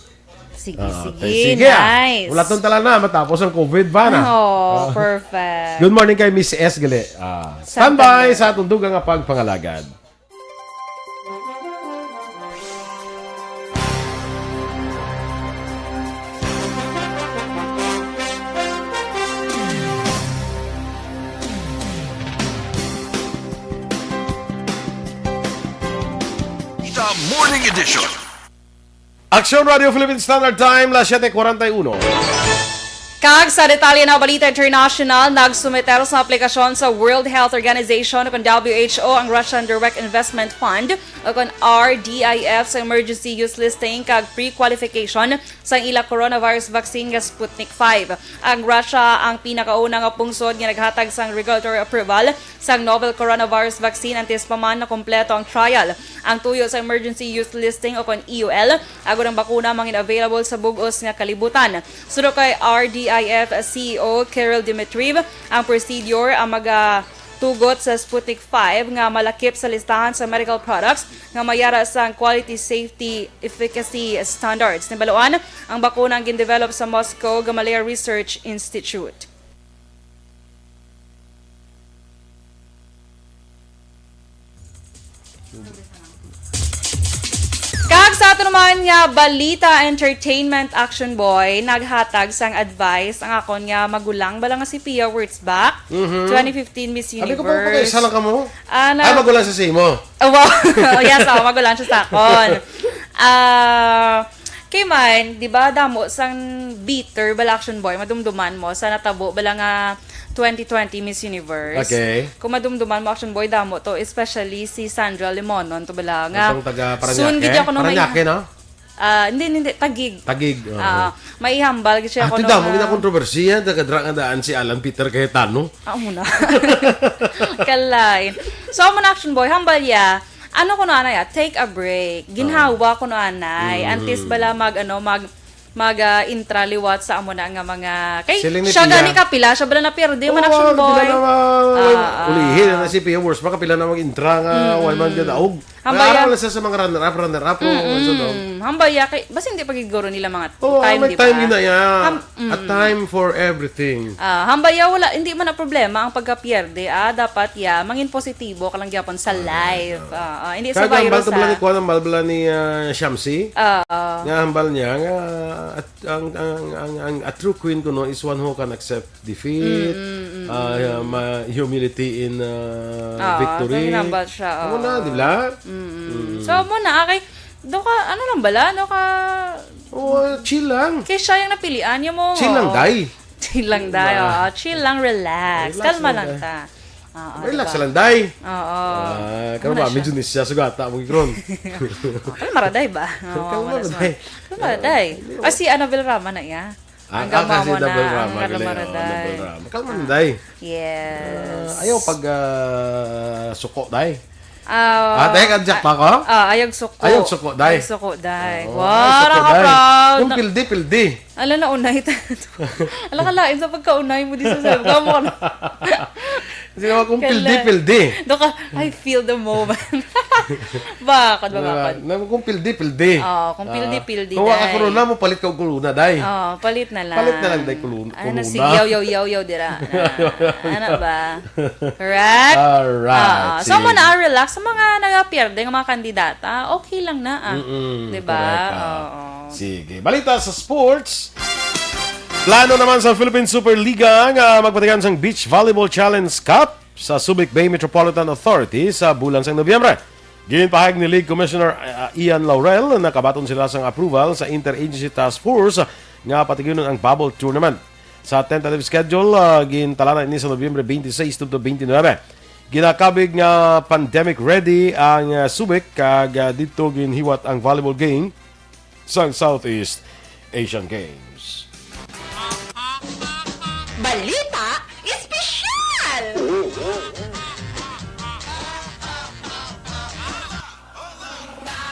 Sige, Ah, sige, okay. Sige, ah. Nice. Wala tong tala na, matapos ang covid ba na? Oh, Ah. perfect. Good morning kay Miss S gali. Ah, Santa standby Cruz. Sa atong dugang nga pagpangalagad. The Morning Edition. Action Radio Philippine Standard Time, las siete cuarenta y uno. Kag sa detalye na balita international, nagsumiter sa aplikasyon sa World Health Organization o kon W H O ang Russian Direct Investment Fund o kon R D I F sa emergency use listing kag pre-qualification sang ila coronavirus vaccine nga Sputnik five. Ang Russia ang pinakauna nga pungsod nga naghatag sang regulatory approval sang novel coronavirus vaccine antes pa man nakompleto ang trial. Ang tuyo sa emergency use listing o kon E U L, agod ang bakuna mangin available sa bug-os nga kalibutan. Suno kay R D I F C E O Kirill Dmitriev, ang procedure ang magatugot sa Sputnik five nga malakip sa listahan sa medical products nga mayara sang quality, safety, efficacy standards. Nabaluan, ang bakuna ang gindevelop sa Moscow Gamaleya Research Institute. Kag sa ato naman nga balita, entertainment, Action Boy, naghatag sang advice ang akon nga magulang bala nga si Pia Wurtzbach, Mhm. twenty fifteen Miss Abi ko pa, Universe. Isa lang ka mo? Ah, na- Ay, magulang sa simo. Oh, wow. Oh, yes, oh, magulang siya sa akon. Ah, kay man, di ba, damo sang bitter bala, Action Boy, madumduman mo sa natabo bala nga twenty twenty Miss Universe. Okay. Kung madumduman mo, Action Boy, damo to, especially si Sandra Limonon to bala nga. Itong taga Parañaque? Soon gid ako nung may Parañaque, no? Ah, hindi, hindi, Taguig. Taguig, oo. Ah, may ihambal gid siya Ah, kuno tida mo, nga ginakontrobersiya, taga dra nga daan si Alan Peter Cayetano. Ah, muna. Kalain. So, amo na, Action Boy, hambal ya, ano kuno anay, ah, take a break. Ginhawa Oo. kuno anay. Mm. Antes bala mag, ano, mag, mag, ah, intra liwat sa amo na nga mga, kay Siling ni siya Pia. gani kapila, siya bala na pierde man, Oo, Action Boy. kapila na ma-, Ah, ah. ulihin na si Pia Wurtzbach, kapila na mag-intra nga, Mm. wala man gid daog. Hambaya. Nag-aaral na siya sa mga runner-up, runner-up, o, Mm-mm. so, no? Hambaya kay, basi hindi pa gid guro nila mga Oh, time, may di time ba? Yun na, yeah. Ham-, A mm. time for everything. Ah, hambaya, wala, hindi man na problema ang pagkapierde, ah. Dapat, yeah, mangin positibo ka lang gyapon sa Ah, life. ah. Ah, ah, hindi sa Kaya ang virus, hambal to bala ni ah. Kuan, ang hambal bala ni, ah, Shamsi. Ah, ah. Nga hambal niya, nga, at, ang, ang, ang, ang, a true queen kuno is one who can accept defeat, Mm, mm, mm, ah, mm. ma-, humility in, ah, Ah, victory. Sa ginambal siya, Amo na, oo. Di ba? Mm, mm. Mm. So, amo na, okay. Do ka, ano lang bala? Do ka Oh, chill lang. Kay siya yung napilian niya mo. Chill lang, day. Chill lang, day. Ah. Oo, chill lang, relax. Relax Kalma lang, lang, day. ta. Oo, Relax diba? lang, day. Oo. Ah, Ano karon ba, na siya? medyo nisya sa gata mo, Gron. Oh, kalma ra, day ba? Oo, Kalma wala ra, sa day. Kalma ra, day. Ah, si Annabel Rama na iya. Ah, Hanggang ah, kasi mamo na Annabel ang Rama, galing, Rama oh, Day. Annabel Rama. Kalma na, Ah, Day. yes. Ah, ayaw pag, ah, suko, Day. Ah, Ah, Day, kadyak pa ko? ah, ayag suko. Ayag suko, Day. Ayag suko, Day. Oo, Wow, ay, suko, Day. naka-proud. Kung Na- pildi, pildi. Ala, naunay ta. Ala, kalain sa pagkaunay mo di sa sabi. Kamo ka na. Kasi naman kung Kala- pildi, pildi. Doon ka, I feel the moment. Bakod, Diba? bakod. Na, kung pildi, pildi. Oo, kung Ah, pildi, pildi, kung wa ka day. Corona, mo palit ka og corona, day. Oo, palit na lang. Palit na lang, day, kulun-, Ano, corona. sige, yaw, yaw, yaw, yaw, dira. Ah, ano ba? Correct? Alright, Oo. So, sige. muna, ah, relax. Sa mga nagapierde nga mga kandidata, okay lang na, ah. Mm-mm, Diba? correct, ah. Oo. Sige. Balita sa sports. Plano naman sa Philippine Superliga nga magpatigan sang Beach Volleyball Challenge Cup sa Subic Bay Metropolitan Authority sa bulan sang Nobyembre. Ginpahayag ni League Commissioner, uh, Ian Laurel na kabaton sila sang approval sa Interagency Task Force nga patiginon ang bubble tournament. Sa tentative schedule, uh, gintalanan ini sa Nobyembre twenty-six tubtob twenty-nine. Ginakabig nga pandemic ready ang, uh, Subic kag, uh, didto ginhiwat ang volleyball game sang Southeast Asian Games. Balita Espesyal!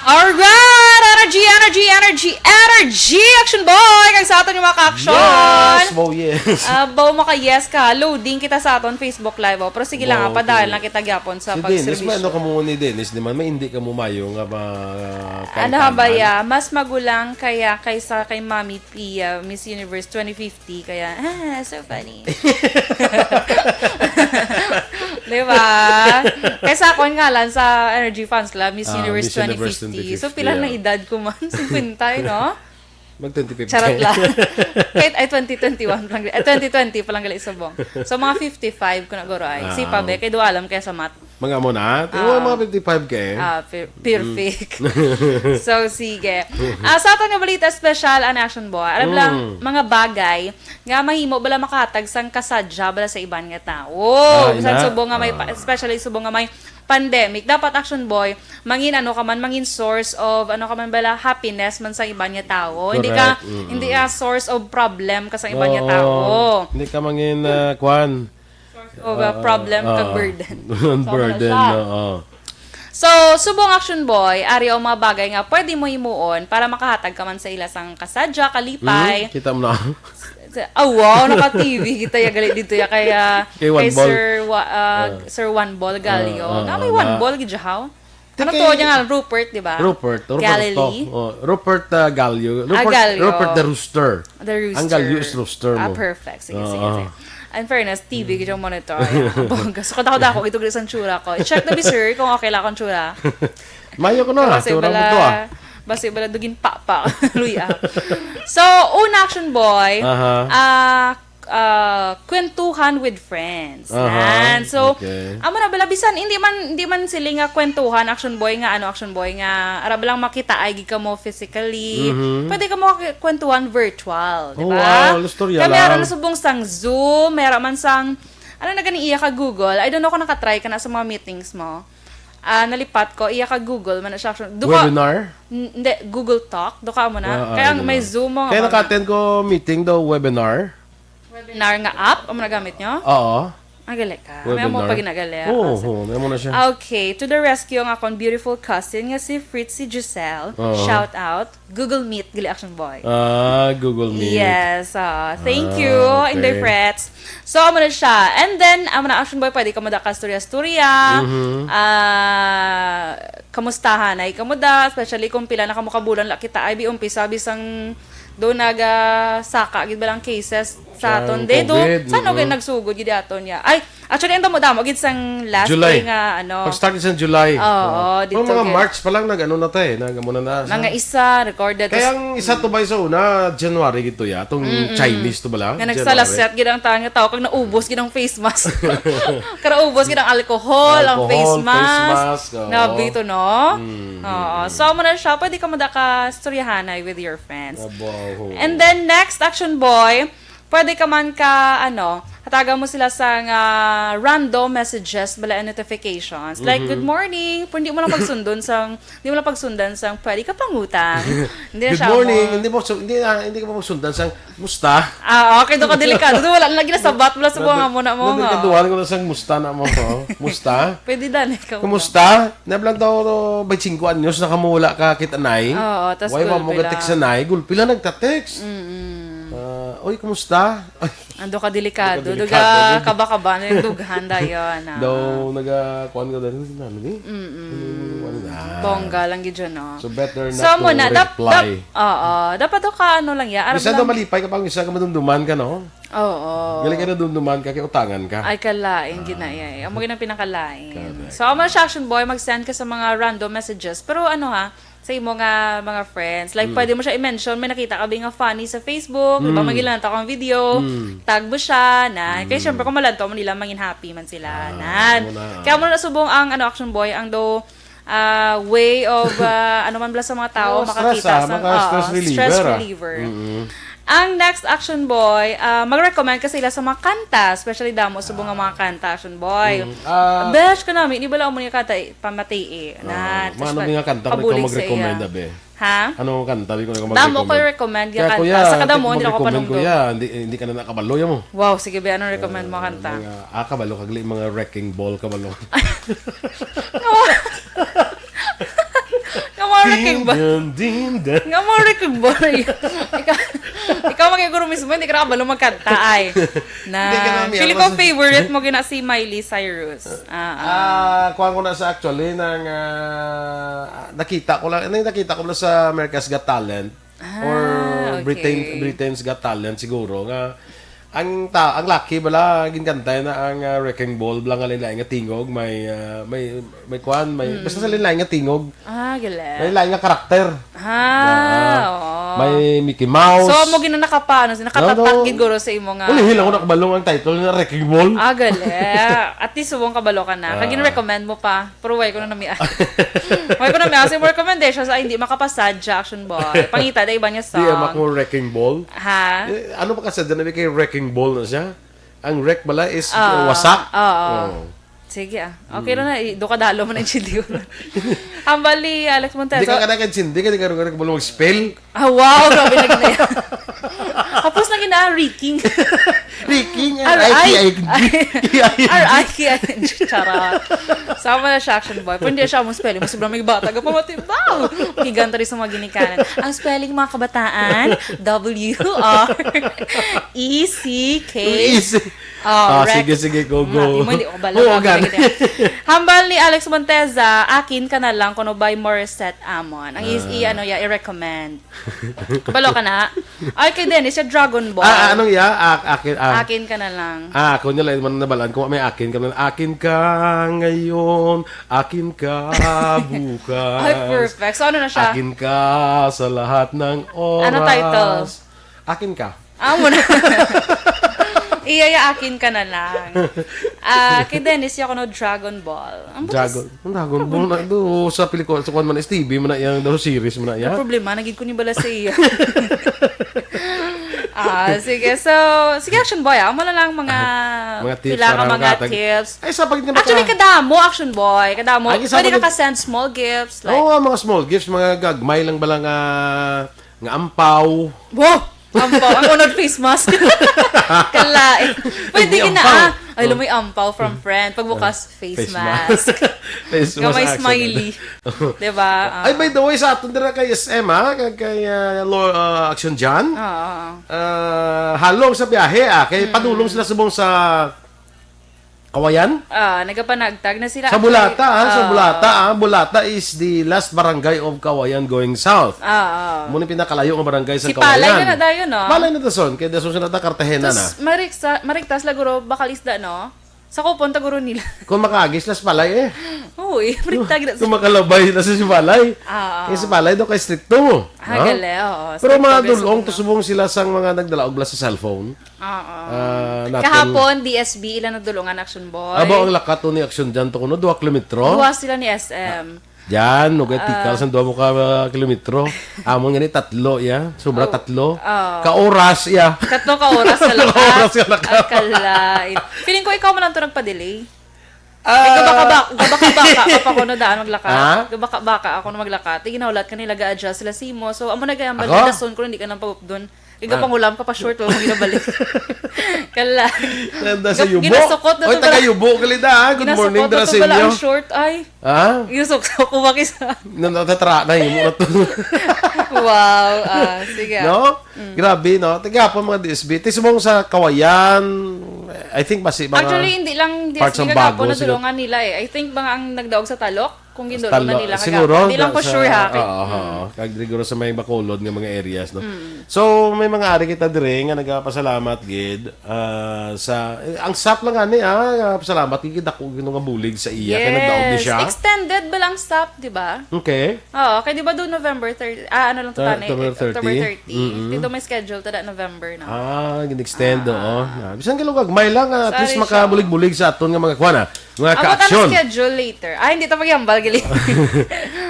Alright! Energy, energy, energy, energy! Action boy! Kag sa aton yung mga ka-action! Yes! Wow, yes! Ah, baw maka-yes ka. Loading kita sa aton Facebook Live, oh. Pero sige lang, Wow, ah, padayon okay. lang kita gyapon sa Si Dennis, may pagserbisyo. ano ka mo ni Dennis, di man, may hindi ka mo mayo nga ba, Ano kaitangan? ba ya? Mas magulang kaya kaysa kay Mami Pia, Miss Universe twenty fifty, kaya, ah, so funny. Di ba? Kaysa ako nga lang sa Energy Fans Club, Miss Ah, Universe Miss Universe twenty fifty. So, twenty fifty, pila na ah. edad ko man? Singkwenta, no? Mag twenty fifty. Charot lang. Kahit ay twenty twenty-one pa lang, ay, twenty twenty pa lang gali subong. So, mga fifty-five ko na guro ay. Ah. Sipa, be, kay duha alam kaya sa math. Mga amo na? Tingnan mo, Ah. mga fifty-five ka eh. Ah, per-, perfect. Mm. So, sige. Ah, sa aton nga balita, special ang Action Boy. Aram lang, Mm. mga bagay nga mahimo bala makahatag sang kasadya bala sa iban nga tawo. Ah, Bisan ina. subong nga may pa-, Ah. especially subong nga may pandemic, dapat, Action Boy, mangin ano ka man, mangin source of ano ka man bala, happiness man sa iban nga tawo. Hindi ka, Correct. Mm-mm. hindi ka source of problem ka sa iban nga Oo. tawo. Hindi ka mangin, ah, kwan. Source of, ah, Ah, problem kag ah, burden. Sama na burden, siya. oo. So, subong, Action Boy, ari ang mga bagay nga pwede mo himuon para makahatag ka man sa ila sang kasadya, kalipay. Hmm, kita mo na. Sa, ah, wow, naka-T V kita ya gali dito ya kay, ah, Kay Juan kay Bol. Sir Wa-, ah, Ah. Sir Juan Bol Galio. Ah, ah, Nga may ah, Juan na. Bol gid, haw? Ano Ti to kay niya nga? Rupert, di ba? Rupert, Rupert Galilee? to. Oh, Rupert, ah, Galio. Ah, Rupert, Galio. Rupert the Rooster. The Rooster. Ang Galio is rooster Ah, mo. perfect. Sige, Oo. sige, sige. In fairness, T V gid yung monitor. Ay, bongga. So, kadako-dako, ito gid sa tsura ko. I-check na bi, sir, kung okay lang akong tsura. Mayo ko na, Kasi tsura mo bala, to, ah. basi bala dugin papa. Luya. So, una, Action Boy, Aha. ah, ah, kwentuhan with friends. Aha, Yan. So, okay. amo na bala, bisan, hindi man, hindi man sila nga kwentuhan, Action Boy, nga, ano, Action Boy, nga, ara bala lang makita ay gid ka mo physically. Mhm. Pwede ka mo kwentuhan virtual, di Oh, ba? wow, istorya Kaya may ara lang. na subong sang Zoom, may ara man sang, ano na gani iya ka Google? I don't know kung nakatry ka na sa mga meetings mo. Ah, nalipat ko, iya ka Google, man na siya, Action. Duka, Webinar? N-, hindi, Google Talk, duka mo na. Ah, ah, Kaya webinar. may Zoom mo, Kaya nga ba? naka-attend ko meeting daw, webinar. Webinar nga app, ang nagamit nyo? Oo. Ah, gali ka. May amo Webinar? pa ginagali. Oo, Ah, sa- oo, may amo na siya. Okay, to the rescue ang akong beautiful cousin nga si Fritzy Giselle. Oo. Shout out. Google Meet, gali, Action Boy. Ah, Google Meet. Yes, ah, thank Ah, you, okay. Inday Frets. So, amo na siya. And then, amo na, Action Boy, pwede ka mo da ka storya-storya. Mhm. Ah, kamustahan ay kamo da, especially kung pila na kamo ka bulan la kita ay bi umpisa bisang do nagasaka gid ba lang cases sa Sa aton day do. COVID, Saan mm. okay nagsugod gid aton niya? Ay, actually, ang damo-damo gid sang last July. day nga, ano. Pag-start sa July. Oo, Oo. dito Mga gid. March pa lang, nag-ano na tayo, nag-, amo na na sa Mga isa, recorded. Kaya Tas ang isa to ba sa una, January gito ya, itong Mm-mm. Chinese to ba lang? Nga January. nagsalasyat gid ang tanan nga tao, kag naubos gid ang face mask. Kag naubos gid ang alcohol, ang Alcohol, face face mask. mask, oo. Nabi to, no? Mm, Oo. mm, So, mm. amo na siya, pwede ka mo da ka storyahanay with your friends. Abo, oo. And then, next, Action Boy, pwede ka man ka, ano, hatagan mo sila sang, ah, random messages, bala, and notifications. Like, Mhm. "Good morning." Pero hindi mo lang pagsundon sang, hindi mo lang pagsundan sang, "Pwede ka pangutang." Hindi na Good siya morning. mo. Hindi mo su-, hindi, ah, hindi ka mo sundan sang, "Musta?" Ah, okay, do ka delikado. Do, wala na ginasabat, wala sa Nadu-, buwan mo na mo, nga. nadelikado ko na sang, "Musta?" na mo, oh. "Musta?" Pwede dan, ikaw. "Kumusta?" Nablang daw, twenty-five anyos na kamo wala ka kita, nay. Oo, tas Why ba mo gulpi ka-text lang. sa nay? Gulpi lang nagta-text. Mm-mm. Ah, "Oy, kumusta?" Ay, Ando ka delikado. Ando ka Duga delikado. kaba-kaba na yung dughan dayon, ah. Daw naga-, kuwan ka dali, ano ni? Mm-mm. Ano, ano na? Bongga lang gid yun, no? So, better not So, to muna, dap-, reply. dap-, oo. Dapat daw ka, ano lang ya, arap Minsan daw lang. malipay ka pang isa ka madumduman ka, no? Oo. Galing ka na dumduman ka, kay utangan ka. Ay, kalain, Ah. ginaya eh. Amo ginang pinakalain. Correct. So, amo siya, Action Boy, mag-send ka sa mga random messages. Pero ano ha, sa imo nga mga friends. Like, Mm. pwede mo siya i-mention. May nakita ka ba nga funny sa Facebook? Di ba, Mm. magilan ta kang video. Mm. Tag mo siya na. Kaya Mm. syempre, kung malantaw mo nila, mangin happy man sila. Ah, Nan. Amo na. Kaya mo na subong ang, ano, Action Boy, ang do, ah, way of, ah, ano man bala sa mga tao, Oh, stress, makakita ah, sa, mga stress ah, reliever, stress ah. reliever. Mm-mm. Ang next, Action Boy, ah, mag-recommend ka sila sa mga kanta, especially damo subong nga mga kanta, Action Boy. Mm. Ah. Besh ka namin, di ba lang mo niya kanta, eh, pamati eh. Na, Ah, tas mga ano pa-, nga kanta kung ikaw pabulig sa mag-recommend, iya. Abe? Ha? Ano nga kanta, di ko na Damo ko mag-recommend? recommend nga Kaya, kanta. kuya, Sa kadamo, hindi hindi ko ko panumdum. makomento, ya. Hindi, hindi ka na nakabalo, ya mo. Wow, sige, be, anong recommend mo Ah, kanta? mga, ah, kabalo, kagli, mga Wrecking Ball, kabalo. Nga mga Wrecking Ball. Ding, ding, ding, ding. Nga mga Wrecking Ball. Ikaw, ikaw magiguro mismo, hindi ka nakabalo magkanta, ay. Na, Hindi ka na, feeling ko Miamas. favorite mo gina si Miley Cyrus. Ah, ah. Ah, kuwan ko na sa actually, nang, ah, nakita ko lang, ano yung nakita ko lang sa America's Got Talent? Ah, Or Britain, okay. Britain's Got Talent siguro, nga ang ta-, ang laki bala, ginkantay na ang, ah, Wrecking Ball, bala nga lain-lain nga tingog, may, ah, may, may kwan, may, Mm. basta sa lain-lain nga tingog, Ah, gali. may lain nga karakter. Ah, Na, oo. may Mickey Mouse. So, amo gina nakapa-, ano, nakatatak No, no. gid guro sa imo nga Ulihil ako nakabalong ang title na Wrecking Ball. Ah, gali. At least, subong kabalo ka na. Kag Ah. gin-recommend mo pa. Pero why ko na nami-, why ko nami-, kasi mo recommendation sa hindi makapasadya, Action Boy. Pangita na iba niya Di, song. Ama ko Wrecking Ball. Ha? Eh, ano ba ka sa dyan? Kay Wrecking Ball na siya? Ang wreck bala is Ah, wasak. oo. Oo. Sige, ah. Okay Mm. na na. I-, do ka dalo man ang G D O. Hambal ni Alex Montez. Di ka So, kada ka G D, ka di ka rin mag-spell. Ah, wow, grabe na gid na yan. Tapos na gina-, Riking. Riking, R I K I N G. R I K I N G. Charot. Sama na siya, Action Boy. Pero hindi siya mo spelling. Mas sobrang may bata ka pa, matibaw. Kigan tayo sa mga ginikanan. Ang spelling, mga kabataan, W R E C K. Easy. Oh, Ah, rec-, sige, sige, go, go. Mati mo, hindi ko kabalo. Oo, Ako gani. na gid. Hambal ni Alex Monteza, "Akin Ka Na Lang," kuno by Morissette Amon. Ang is, Ah. i-, ano, ya, i-recommend. Kabalo ka na? Ay, kay Dennis, yung Dragon Ball. Ah, ah, anong ya? Ah, akin, ah. "Akin Ka Na Lang." Ah, ako nila, man nabalaan ko, may "Akin Ka Na Lang." Akin ka ngayon, akin ka bukas. Ay, perfect. So, ano na siya? Akin ka sa lahat ng oras. Ano title? Akin ka. Amo na. Iya, ya, "Akin Ka Na Lang." Ah, kay Dennis, ya, kuno Dragon Ball. Ang bukas Dragon, ang Dragon Ball na do, sa pelikula, sa kuwan man, S T V man na yan, daw series man na yan. Ang problema, nagid ko ni bala sa iya. Ah, sige. So, sige, Action Boy, ah, amo na lang mga Mga tips pila ka para mga makatag-, tips. Ay, sa pagkita Actually, ka- kadamo, Action Boy, kadamo. Ay, isa Pwede ka pag- ka-send small gifts, like Oo, mga small gifts, mga gagmay lang bala nga, nga ampaw. Wow! Ampaw, ang unod face mask. Kalain. Pwede May gina, ampaw. Ah. Ay, lumoy ampaw from friend. Pagbukas, face Face mask. mask. Face mask Gamay action. smiley. Diba? Ah. Ay, by the way, sa aton dira kay S M, ha? Kay, kay, ah, Lo-, ah, Action John. Oo, oo. Ah, halong sa biyahe, ah. Kay Mm. padulong sila subong sa Kawayan? Ah, nagapanagtag na sila. Sa Actually, Bulata, ah. Sa ah. Bulata, ah. Bulata is the last barangay of Kawayan going south. Ah, ah. Amo ni pinakalayo nga barangay sa Si Kawayan. Palay na na dayon, no? Palay na dason. Kay dason sila ta Cartagena na. Tapos, mariksa-, mariktas la guro, bakal isda, no? Sa kupon ta guro nila. Kung makaagi sila sa Palay, eh. Uy, marikta gid Kung sa makalabay na sa Sibalay. Ah, ah. Yung Sibalay daw kay stricto. Ah, No? gali, oo. Pero Stricto mga kay dulong, Subo, no? tusubong sila sang mga nagdala og bala sa cellphone. Oo. Ah, natin Kahapon, D S B, ila nadulungan, Action Boy. Abo ang lakat to ni Action John to kuno, duha kilometro. Duha sila ni S M. Diyan, nugay Ah. tikal sang duha mo ka, ah, kilometro. Amon gani tatlo, ya. Sobra Oh. tatlo. Oh. Ka oras, ya. Tatlo ka oras sa Tatlo ka lakat. oras sa lakat. Ay, kalait. Feeling ko ikaw man lang to nagpa-delay. Ah. Ay, gabaka-baka, gabaka-baka ka pa kuno daan maglakat. Ha? Gabaka-baka ako na maglakat. Di ginahulat ka nila, ga-adjust sila sa imo. So, amo na gayang Ako? baldason ko, hindi ka nang pagupdon. Ikaw Ah. pangulam ka pa short, wala mo ginabalik. Kala. Nanda sa Gap-, yubo. ginasukot na Oy, to taga pala. yubo, kalida, ha? Good Ginasukot morning, na dara to sa pala inyo. ang short, ay. Ha? Ginasukot ko, bakit sa Nanda, tatra, na, yubo na to. Wow, ah, sige, ah. No? Mm. Grabe, no? Tigapon mga D S B. Tismong sa Kawayan, I think basi mga Actually, hindi lang parts D S B ng kagapon Bago, na siguro. dulungan nila eh. I think mga ang nagdaog sa Talok, kung gindulungan Talok, nila siguro, kagapon. Hindi lang da-, ko sa, sure, ha, kay oo, Mm. oo. Kag siguro sa may Bacolod nga mga areas, no? Mm. So, may mga ari kita dire nga nagapasalamat gid, ah, sa, eh, ang sap lang ani, ah, pasalamat gid ako gid nga bulig sa iya, kay nagdaog ni Yes. siya. Extended ba lang sap, di ba? Okay. Oo, kay di ba doon November thirty, ah, ano lang to Ah, tani, October October thirty. thirty. Mm-mm. Dito may schedule to that November na. Ah, gin-extend, Ah, oo. ah. Ah, bisan ka lugag, may lang, ah, at Sorry least siya. makabulig-bulig sa aton nga mga kwan, ah, mga Amo ta ka-action. na schedule later. Ah, hindi ta paghambal, gali.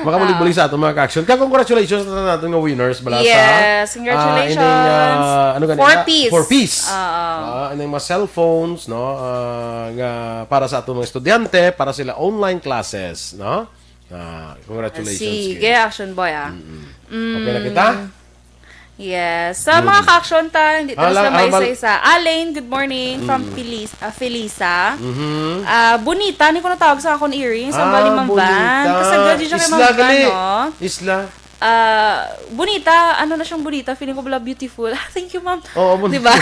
Makabulig-bulig Ah. sa aton mga ka-action. Kaya congratulations sa natin nga winners, bala sa, Yes, ah, congratulations. ining, ah, ano gani Four na? Ps. Four Ps. Oo. Ah, ining mga cellphones, no? Ah, nga para sa aton mga estudyante, para sila online classes, no? Ah, congratulations, Sige, Kim. Action Boy, ah. Mm-mm. Mm. Okay na kita? Yes. Sa Good. mga ka-action ta, hindi ta Hala, na sila ah, mal- maisa-isa. Alain, good morning from Mm. Felis-, ah, Felisa. Mhm. Ah, Bonita, ni ko natawag sa akon earrings, ang Ah, bali Ma'am Van. Bonita. Kasagad yun siya kay Isla Ma'am Van, gali. no? Isla. Ah, Bonita, ano na siyang Bonita? Feeling ko bala beautiful. Thank you, Ma'am. Oo, Bonita. Di ba?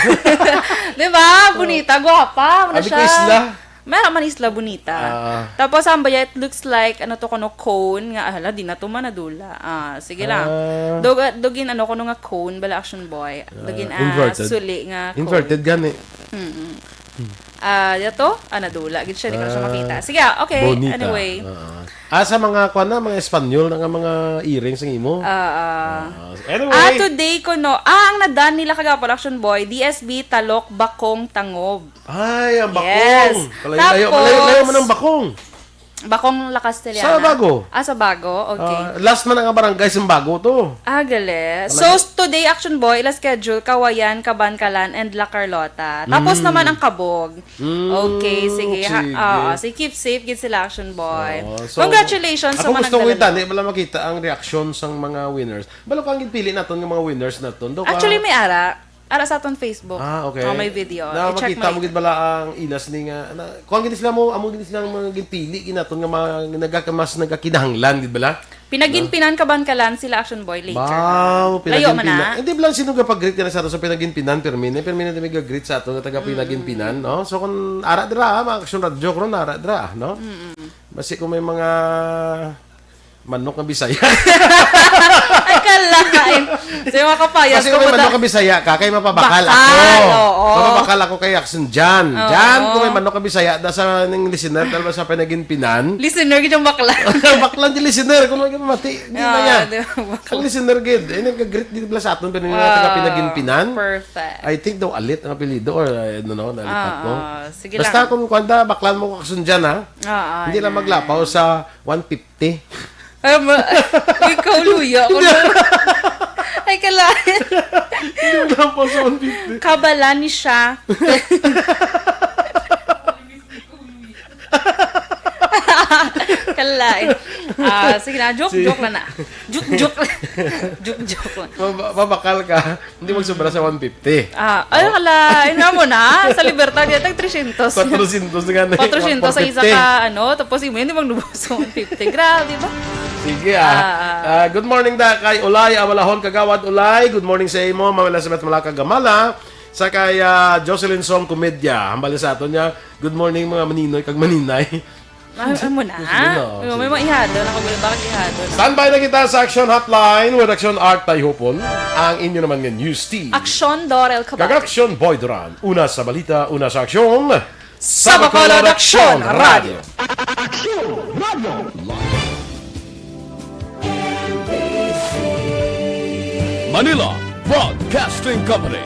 Di ba? Bonita, gwapa. Ano Abi ko siya? Isla. Meron man Isla Bonita. Ah. Tapos, ang baya, it looks like, ano to, kuno cone nga, ah, hala, di na to man nadula. Ah, sige lang. Ah. Dug-, dugin, ano, kuno nga cone, bala, Action Boy. Dugin, Ah, ah, inverted. suli nga cone. Inverted gani. Mm-mm. Hmm. Ah, yato? Ah, nadula. Gid siya, di ko na siya Ah, makita. Sige, ah, okay. Bonita. Anyway. Ah. Ah, sa mga, kwan na, mga Espanyol na nga mga earrings ang imo. Ah, ah. Ah, anyway. Ah, today ko, no. Ah, ang nadan nila kagapon, Action Boy, D S B, Talok, Bakong, Tangob. Ay, ang Yes. Bakong. Kalayo-layo, Tapos, malayo-layo man ang Bakong. Bakong La Castellana. Sa Bago. Ah, sa Bago? Okay. Ah, last man ang barangay sa Bago to. Ah, gali. Malayo. So, s-, today, Action Boy, ila schedule, Kawayan, Kabankalan, and La Carlota. Tapos Mm. naman ang Kabog. Mm, Okay, sige. Ha, sige. oo, sige, keep safe, gid sila, Action Boy. Oo, so, Congratulations sa ako mga gusto ko nagdala, itani, no? Wala makita ang reaksyon sang mga winners. Balo ka ang ginpili naton nga mga winners naton. Daw ka Actually, may ara. Ara sa aton Facebook. Ah, okay. Oh, may video. Na I-check makita mo mo gid bala ang ilas ni nga, na, kuwan gid sila mo, amo gid sila ang mga ginpili gid naton nga mga nagaka-, mas nagkakinahanglan gid bala? Pinaginpinan, Kabankalan, sila Action Boy later. Wow, Layo man pinaginpinan. na. Hindi bala sino gapag-greet ka na sa ato sa Pinaginpinan, Permine. Permine, may ga-greet sa ato nga taga Mm. Pinaginpinan, no? So, kung ara dira, ah, mga Action Radio, kung ara dira, no? Mm-mm. Basi kung may mga manok nga Bisaya. Ay, kalain. Sa mga kapayas Kasi ko, kung may buta-, manok nga Bisaya ka, kay mapabakal Bakal, ako. oo. Mapabakal ako kay Action Jan. Oo. Jan, kung may manok nga Bisaya, da sa ning listener, dahil ba sa Pinaginpinan? Listener, gid yung bakla. Bakla di listener, kung may mati, di na Ah, yan. di ba, bakla. Ang listener, gid. Eh, nagka-greet din pala sa aton, pero yung mga Ah, taga Pinaginpinan. perfect. I think daw Alit ang apelyido or, I don't know, nalipat ko. Ah, ah, sige Basta lang. kung kwanta, baklan mo ko Action Jan, ha? Ah, ah, Hindi lang na. maglapaw sa one fifty. Ay, ma-, ikaw, luya. Ako Hindi. na. Ay, kalain. Hindi lang po sa one fifty. Kabalan ni siya. Kalain. Ah, sige na, joke, joke lang na. Joke, joke lang. Joke, joke lang. Mabakal ka, hindi magsobra sa one fifty. Ah, ay, hala, yun nga mo na. Sa Libertad, yan, tag three hundred. Quatrocientos nga na. Quatrocientos sa isa ka, ano, tapos imo, hindi magnubos sa one fifty. Grabe ba? Sige ah. Ah, good morning da kay Ulay Abalahon, Kagawad Ulay. Good morning sa imo, Ma'am Elizabeth Malaka Gamala. Sa kay ah, Jocelyn Song Comedya, hambal sa aton niya, "Good morning, mga maninoy kag maninay." Ah, amo na. Sige na, May, sige. May mga ihado na, kung bakit ihado na. Standby na kita sa Action Hotline with Action Art Tayhopon, ang inyo naman nga news team. Aksyon, Dorel Kag Kabak. Action Boy Duran. Una sa balita, una sa aksyon. Sa Bacolod Aksyon Radio. Manila Broadcasting Company.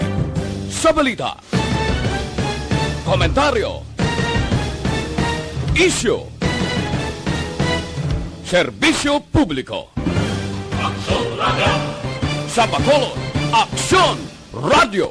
Sa balita, komentaryo, isyu, serbisyo publiko. Sa Bacolod, Aksyon Radio.